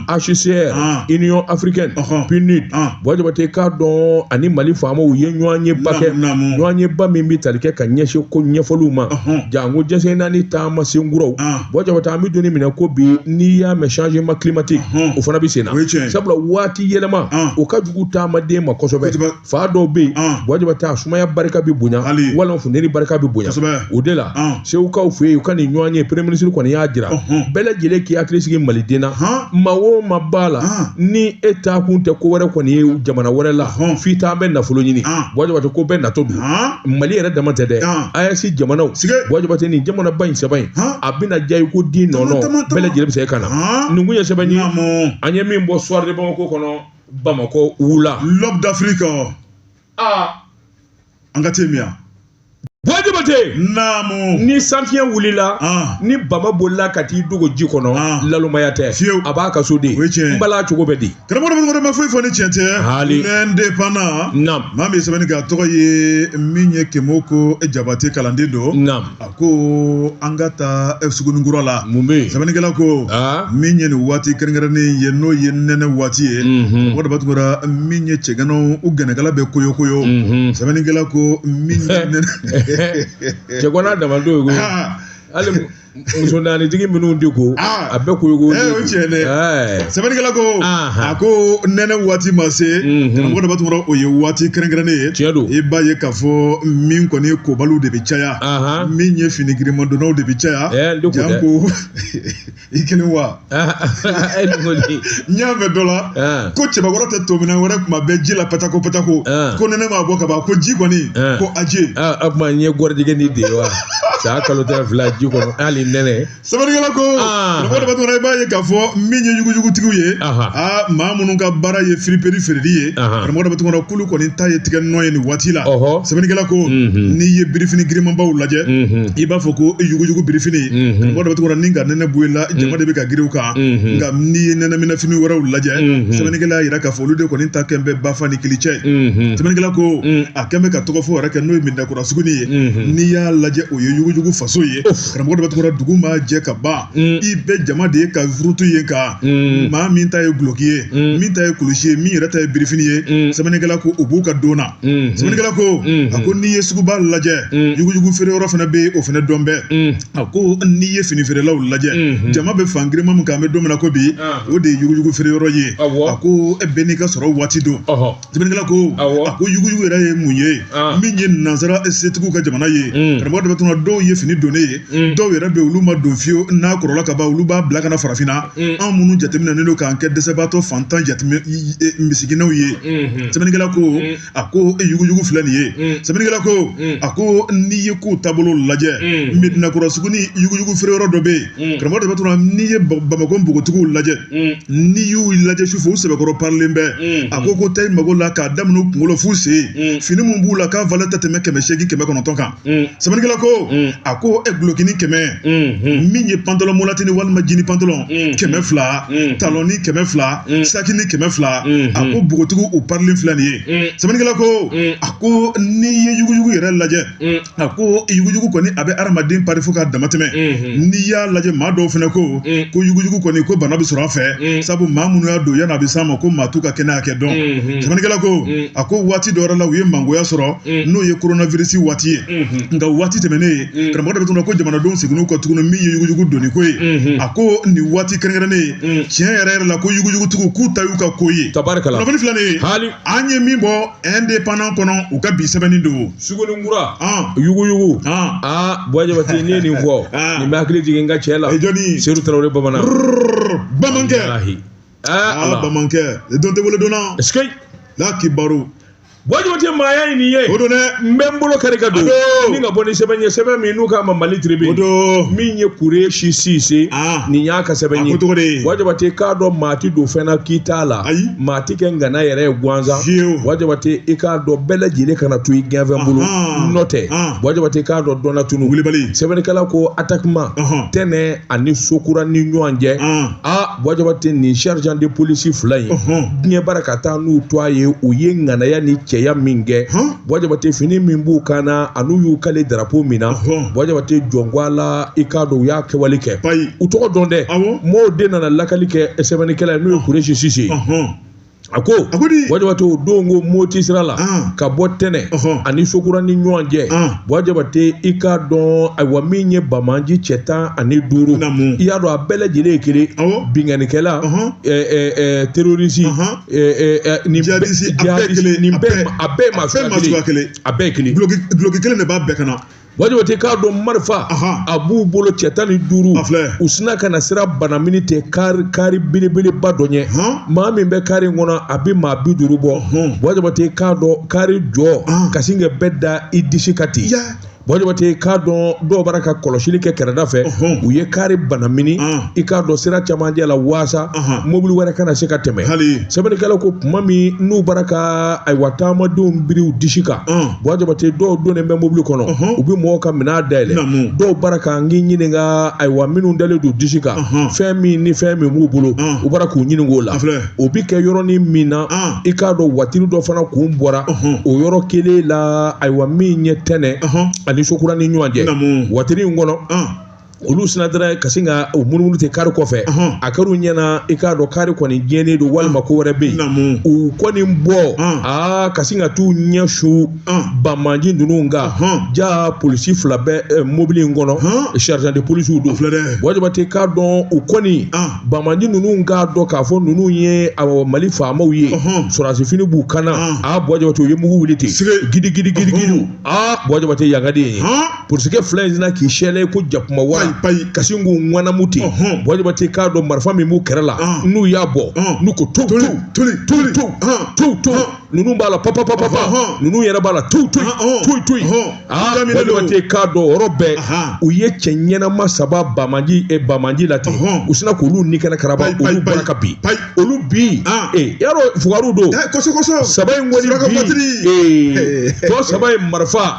HCR Union africaine PNUD Buwa Jabate k'a dɔn ani Mali faamaw ye ɲɔgɔnyeba kɛ ɲɔgɔnyeba min bɛ tali kɛ ka ɲɛsin ko ɲɛfɔliw ma janko diɲɛ seleke naani taama senkuraw Buwa Jabate an bɛ don min na ko bi n'i y'a mɛn changement climatique o fana bɛ sen na sabula waati yɛlɛma o ka jugu taamaden ma kosɛbɛ fan dɔw bɛ yen Buwa Jabate a sumaya barika bɛ bonya walima funteni barika bɛ bonya o de la segukaw fɛ yen u ka nin ɲɔgɔn ye premier ministre kɔni y'a jira bɛɛ lajɛlen k'i hakili sigi maliden na maa o maa b'a la ni e taakun tɛ ko wɛrɛ kɔni ye jamana wɛrɛ la f'i taa bɛ nafolo ɲini Buwa Jabate ko bɛɛ natɔ don Mali yɛrɛ dama tɛ dɛ AES jamanaw Buwa Jabate nin jamanaba in saba in a bɛna diya i ko di nɔnɔ bɛɛ lajɛlen bɛ se ka na nin kun ye sɛbɛn ye an ye min bɔ Soir de Bamako kɔnɔ Bamakɔ wula L'Aube d'Afrique an ka te min yan Buwa Jabate naamu ni sanfiɲɛ wulila ni bama bolila ka t'i dogo ji kɔnɔ lalomaya tɛ fiyewu a b'a ka so de o ye tiɲɛ n bala cogo bɛ di karamɔgɔ dɔ ma foyi fɔ ni tiɲɛ tɛ hali l'Indépendant naam maa min ye sɛbɛnni kɛ a tɔgɔ ye min ye Kemoko Jabate kalanden don naam a ko an ka taa Suguninkura la mun bɛ yen sɛbɛnnikɛla ko min ye nin waati kɛrɛnkɛrɛnnen ye n'o ye nɛnɛ waati ye mɔgɔ dɔ tugura min ye cɛganaw u gɛnɛkala bɛ koyokoyo sɛbɛnnikɛla ko min ye nɛnɛ cɛgana dama don ye hali muso naanitigi minnu de ko a bɛɛ koyoko o tiɲɛ dɛ sɛbɛnnikɛla ko a ko nɛnɛ waati ma se karamɔgɔ dɔ tugura o ye waati kɛrɛnkɛrɛnnen ye tiɲɛ don i b'a ye k'a fɔ min kɔni ye kobaliw de bɛ caya min ye fini girimandonnaw de bɛ caya janko i kelen wa n y'a mɛn dɔ la ko cɛbakɔrɔ tɛ to minɛn wɛrɛ kuma bɛɛ ji la patako patako ko nɛnɛ ma bɔ ka ban ko ji kɔni ko aje o tuma n ye gɔrɔjɛgɛ ni de ye wa saya kalo 12 ji kɔnɔ hali nɛnɛ sɛbɛnnikɛla ko karamɔgɔ dɔ tugura i b'a ye k'a fɔ min ye yuguyugutigiw ye aa maa minnu ka baara ye firiperi feereli ye karamɔgɔ dɔ tugura k'olu kɔni ta ye tigɛ nɔ ye nin waati la sɛbɛnnikɛla ko n'i ye birifini girimanbaw lajɛ i b'a fɔ ko yuguyugu birifini karamɔgɔ dɔ tugura ni ka nɛnɛ bɔ i la jama de bɛ ka girin u kan nka n'i ye nɛnɛminɛfini wɛrɛw lajɛ sɛbɛnnikɛla y'a jira k'a fɔ olu de kɔni ta kɛn bɛ bafa ni kilicɛ ye sɛbɛnnikɛla ko a kɛn bɛ ka tɔgɔ fɔ yɛrɛ kɛ n'o ye Medinakura suguni ye n'i y'a lajɛ o ye yuguyugu faso ye karamɔgɔ dɔ tugura dugu ma jɛ ka ban i bɛ jama de ye ka furutu ye kan maa min ta ye duloki ye min ta ye kulusi ye min yɛrɛ ta ye birifini ye sɛbɛnnikɛla ko u b'u ka don na sɛbɛnnikɛla ko a ko n'i ye suguba lajɛ yuguyugu feere yɔrɔ fana bɛ yen o fana dɔn bɛɛ a ko n'i ye fini feerelaw lajɛ jama bɛ fan girinman min kan an bɛ don min na ko bi o de ye yuguyugu feere yɔrɔ ye a ko bɛɛ n'i ka sɔrɔ waati don sɛbɛnnikɛla ko a ko yuguyugu yɛrɛ ye mun ye min ye nansara setigiw ka jamana ye karamɔgɔ dɔ bɛ tuma dɔw ye fini donnen ye dɔw yɛrɛ bɛ olu ma don fiyewu, n'a kɔrɔla ka ban olu b'a bila ka na farafinna. Anw minnu jateminɛnen don k'an kɛ dɛsɛbaatɔ fantan jateminɛ misikinɛw ye. Sɛbɛnnikɛla ko a ko yuguyugu filɛ nin ye. Sɛbɛnnikɛla ko a ko n'i ye kow taabolo lajɛ, Medinakura suguni yuguyugu feereyɔrɔ dɔ bɛ yen. Karamɔgɔ Daba, n'i ye Bamakɔ npogotigiw lajɛ, n'i y'u lajɛ sufɛ, u sɛbɛkɔrɔ parilen bɛ. A ko taa i mago la k'a daminɛ u kunkolo f'u sen, fini min b'u la k'a valeur tɛ tɛmɛ 800, 900 kan. Sɛbɛnnikɛla ko a ko e gulokini 100, min ye pantalon molatini walima jean pantalon 200, talonni 200, sakini 200. A ko npogotigiw u parilen filɛ nin ye. Sɛbɛnnikɛla ko a ko n'i ye yuguyugu yɛrɛ lajɛ, a ko yuguyugu kɔni a bɛ hadamaden pari fo k'a damatɛmɛ. N'i y'a lajɛ, maa dɔw fana ko ko yuguyugu kɔni ko bana bɛ sɔrɔ a fɛ, sabu maa minnu y'a don yanni a bɛ s'a ma, ko maa t'u ka kɛnɛya kɛ dɔn. Sɛbɛnnikɛla ko a ko waati dɔ yɛrɛ la, u ye mangoya sɔrɔ, n'o ye coronavirus waati ye. Nka waati tɛmɛnen, karamɔgɔ dɔ bɛ tun ko jamanadenw seginn'u kɔ tuguni, min ye yuguyugu donni ko ye. A ko nin waati kɛrɛnkɛrɛnnen ye, tiɲɛ yɛrɛ yɛrɛ la, ko yuguyugutigiw k'u ta y'u ka ko ye. Tabarikala. Kunnafoni filɛ nin ye. Hali an ye min bɔ Indépendant kɔnɔ, u ka bi sɛbɛnni don. Suguninkura, yuguyugu. Aa, Buwa Jabate, n'i ye nin fɔ, nin bɛ hakili jigin n ka cɛ la. Jɔnni? Sedu Tarawele Bamanan. Bamankɛ. Walahi. Aa, bamankɛ don tɛ wele donna. Est-ce que la kibaru. Buwa Jabate, maaya ye nin ye. O don dɛ. N bɛ n bolo kari ka don ni ka bɔ ni sɛbɛn ye, sɛbɛn min n'u k'a ma Mali Tribune. O don. Min ye Kuresi Sise, nin y'a ka sɛbɛn ye. A ko cogo di? Buwa Jabate, k'a dɔn maa ti don fɛn na k'i t'a la. Ayi. Maa ti kɛ ŋana yɛrɛ ye gansan. Fiyewu. Buwa Jabate, i k'a dɔn bɛɛ lajɛlen kana to i gɛnfɛn bolo. N'o tɛ, Buwa Jabate, k'a dɔn dɔnna tunu. Wulibali. Sɛbɛnnikɛla ko attaquement Tɛnɛ ani Sokura ni ɲɔgɔn cɛ. Aa, Buwa Jabate, nin sergent de police fila in, diɲɛ baara ka taa n'u to a ye, u ye ŋanaya ni cɛya min kɛ. Buwa Jabate, fini min b'u kan na, an'u y'u kale drapeau min na, Buwa Jabate, jɔnko a la, i k'a dɔn u y'a kɛwale kɛ. U tɔgɔ dɔn dɛ. Mɔɔw de nana lakali kɛ sɛbɛnnikɛla ye, n'o ye Kuresi Sise ye. A ko Buwa Jabate, o don ko Moti sira la ka bɔ Tɛnɛ ani Sokura ni ɲɔgɔn cɛ. Buwa Jabate, i k'a dɔn, ayiwa, min ye Bamanji cɛ 15, i y'a dɔn a bɛɛ lajɛlen ye kelen, binkannikɛla, terroriste, nin nin bɛɛ, a bɛɛ maa suguya kelen, a bɛɛ ye kelen. Duloki kelen de b'a bɛɛ kan na. Buwa Jabate, k'a dɔn marifa a b'u bolo, cɛ 15, u sina ka na sira banamini tɛ kari belebeleba dɔ ɲɛ. Maa min bɛ kari in kɔnɔ, a bɛ maa 50 bɔ. Buwa Jabate, k'a dɔn kari jɔ ka sin ka bɛɛ da i disi kan ten. Buwa Jabate, k'a dɔn dɔw b'ara ka kɔlɔsili kɛ kɛrɛda fɛ, u ye kari banamini, i k'a dɔn sira camancɛ la, waasa mobili wɛrɛ kana se ka tɛmɛ. Sɛbɛnnikɛla ko tuma min n'u b'ara ka ayiwa taamadenw biri u disi kan, Buwa Jabate, dɔw donnen bɛ mobili kɔnɔ, u bɛ mɔgɔw ka minɛn dayɛlɛ, dɔw b'ara ka n ɲininka, ayiwa, minnu dalen don disi kan, fɛn min ni fɛn min b'u bolo, u b'ara k'u ɲininka o la. O bɛ kɛ yɔrɔnin min na, i k'a dɔn watiri dɔ fana kun bɔra o yɔrɔ kelen la, ayiwa, min ye Tɛnɛ ani Sokura ni ɲɔgɔn cɛ, watiri in kɔnɔ, olu sina dɔrɔn ka sin ka u munumunu ten kari kɔfɛ. A kɛr'u ɲɛna, i k'a dɔn kari kɔni diɲɛnen don walima ko wɛrɛ bɛ yen. U kɔni bɔ aa ka sin ka t'u ɲɛ su banbaanci ninnu kan. Ja polisi fila bɛ mobili in kɔnɔ, sergent de polisiw don. Buwa Jabate, k'a dɔn u kɔni banbaanci ninnu k'a dɔn k'a fɔ ninnu ye Mali faamaw ye, sɔrɔdasifini b'u kan na. Aa, Buwa Jabate, u ye mugu wuli ten, gidi gidi gidi gidi. Aa, Buwa Jabate, yankaden ye polisikɛ fila in sina k'i sɛlɛ ko jakuma wara ka sin k'u ŋanamu ten. Buwa Jabate, k'a dɔn marifa min b'u kɛrɛ la, n'u y'a bɔ, n'u ko tu tu tu tu tu tu, ninnu b'a la papa papa papa, ninnu yɛrɛ b'a la tu tu tu tu. Aa, Buwa Jabate, k'a dɔn o yɔrɔ bɛɛ, u ye cɛ ɲɛnama saba bamanji la ten, u sina k'olu ni kɛnɛ karaba, olu bɔra ka bin, olu bi yarɔ fugariw don. Saba in kɔni bi, tɔ saba in marifa,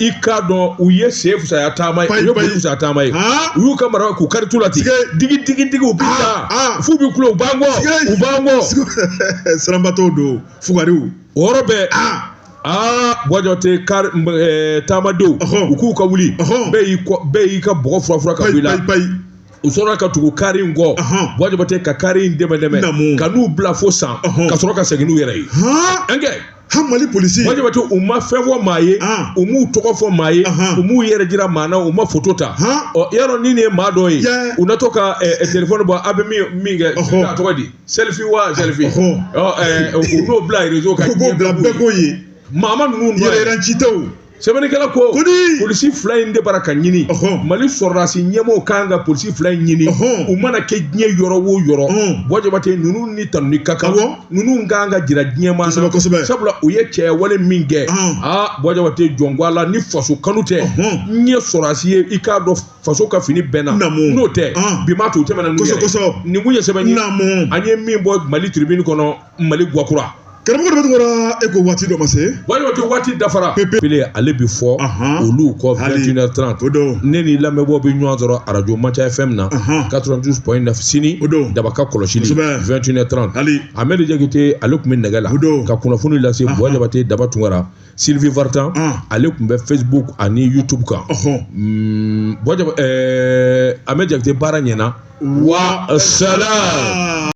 i k'a dɔn u ye sen fisaya taama ye, u ye boli fisaya taama ye, u y'u ka marifa k'u kari tu la ten, digi digi digi, u bɛ taa f'u bɛ kulo, u b'an kɔ, u b'an kɔ. Siranbatɔw don, fugariw. O yɔrɔ bɛɛ, aa, Buwa Jabate, kari taamadenw, u k'u ka wuli, bɛɛ y'i ka bɔgɔ fura fura ka bɔ i la. U sɔrɔla ka tugu kari in kɔ. Buwa Jabate, ka kari in dɛmɛ dɛmɛ ka n'u bila fo san, ka sɔrɔ ka segin n'u yɛrɛ ye. An kɛ Mali polisi. Buwa Jabate, u ma fɛn fɔ maa ye, u m'u tɔgɔ fɔ maa ye, u m'u yɛrɛ jira maa na, u ma foto ta. Ɔ, yarɔ ni nin ye maa dɔ ye, u natɔ ka telefɔni bɔ, a bɛ min kɛ, a tɔgɔ di, selfie wa selfie. Ɔ, u n'o bila réseau kan. U b'o bila bɛɛ k'o ye. Maama ninnu dɔ yɛrɛ yɛrɛ citaw. Sɛbɛnnikɛla ko Kodi. Polisi fila in de bara ka ɲini. Mali sɔrɔdasi ɲɛmɔgɔw kan ka polisi fila in ɲini. U mana kɛ diɲɛ yɔrɔ o yɔrɔ. Buwa Jabate, ninnu ni tanuni ka kan. Ninnu kan ka jira diɲɛ maa na. Kosɛbɛ. Sabula u ye cɛya wale min kɛ. Aa, Buwa Jabate, jɔn ko a la ni faso kanu tɛ. N ye sɔrɔdasi ye, i k'a dɔn faso ka fini bɛn na. N'o tɛ, bi m'a to u tɛmɛna n'u yɛrɛ ye. Nin kun ye sɛbɛn ye. An ye min bɔ Mali Tribune kɔnɔ, Mali Guwakura. Karamɔgɔ Daba Tunkara, e ko waati dɔ ma se. Buwa Jabate, waati dafara. Pele ale bi fɔ olu kɔ 21h30. O don. Ne ni lamɛnbaaw bɛ ɲɔgɔn sɔrɔ arajo Manca FM na 92.9 sini. O don. Daba ka kɔlɔsili. 21h30. Ahmed Jakite, ale tun bɛ nɛgɛ la. O don. Ka kunnafoni lase. Buwa Jabate, Daba Tunkara, Sylvie Vartan, ale tun bɛ Facebook ani YouTube kan. Buwa Jaba, Ahmed Jakite, baara ɲɛna. Wa salam.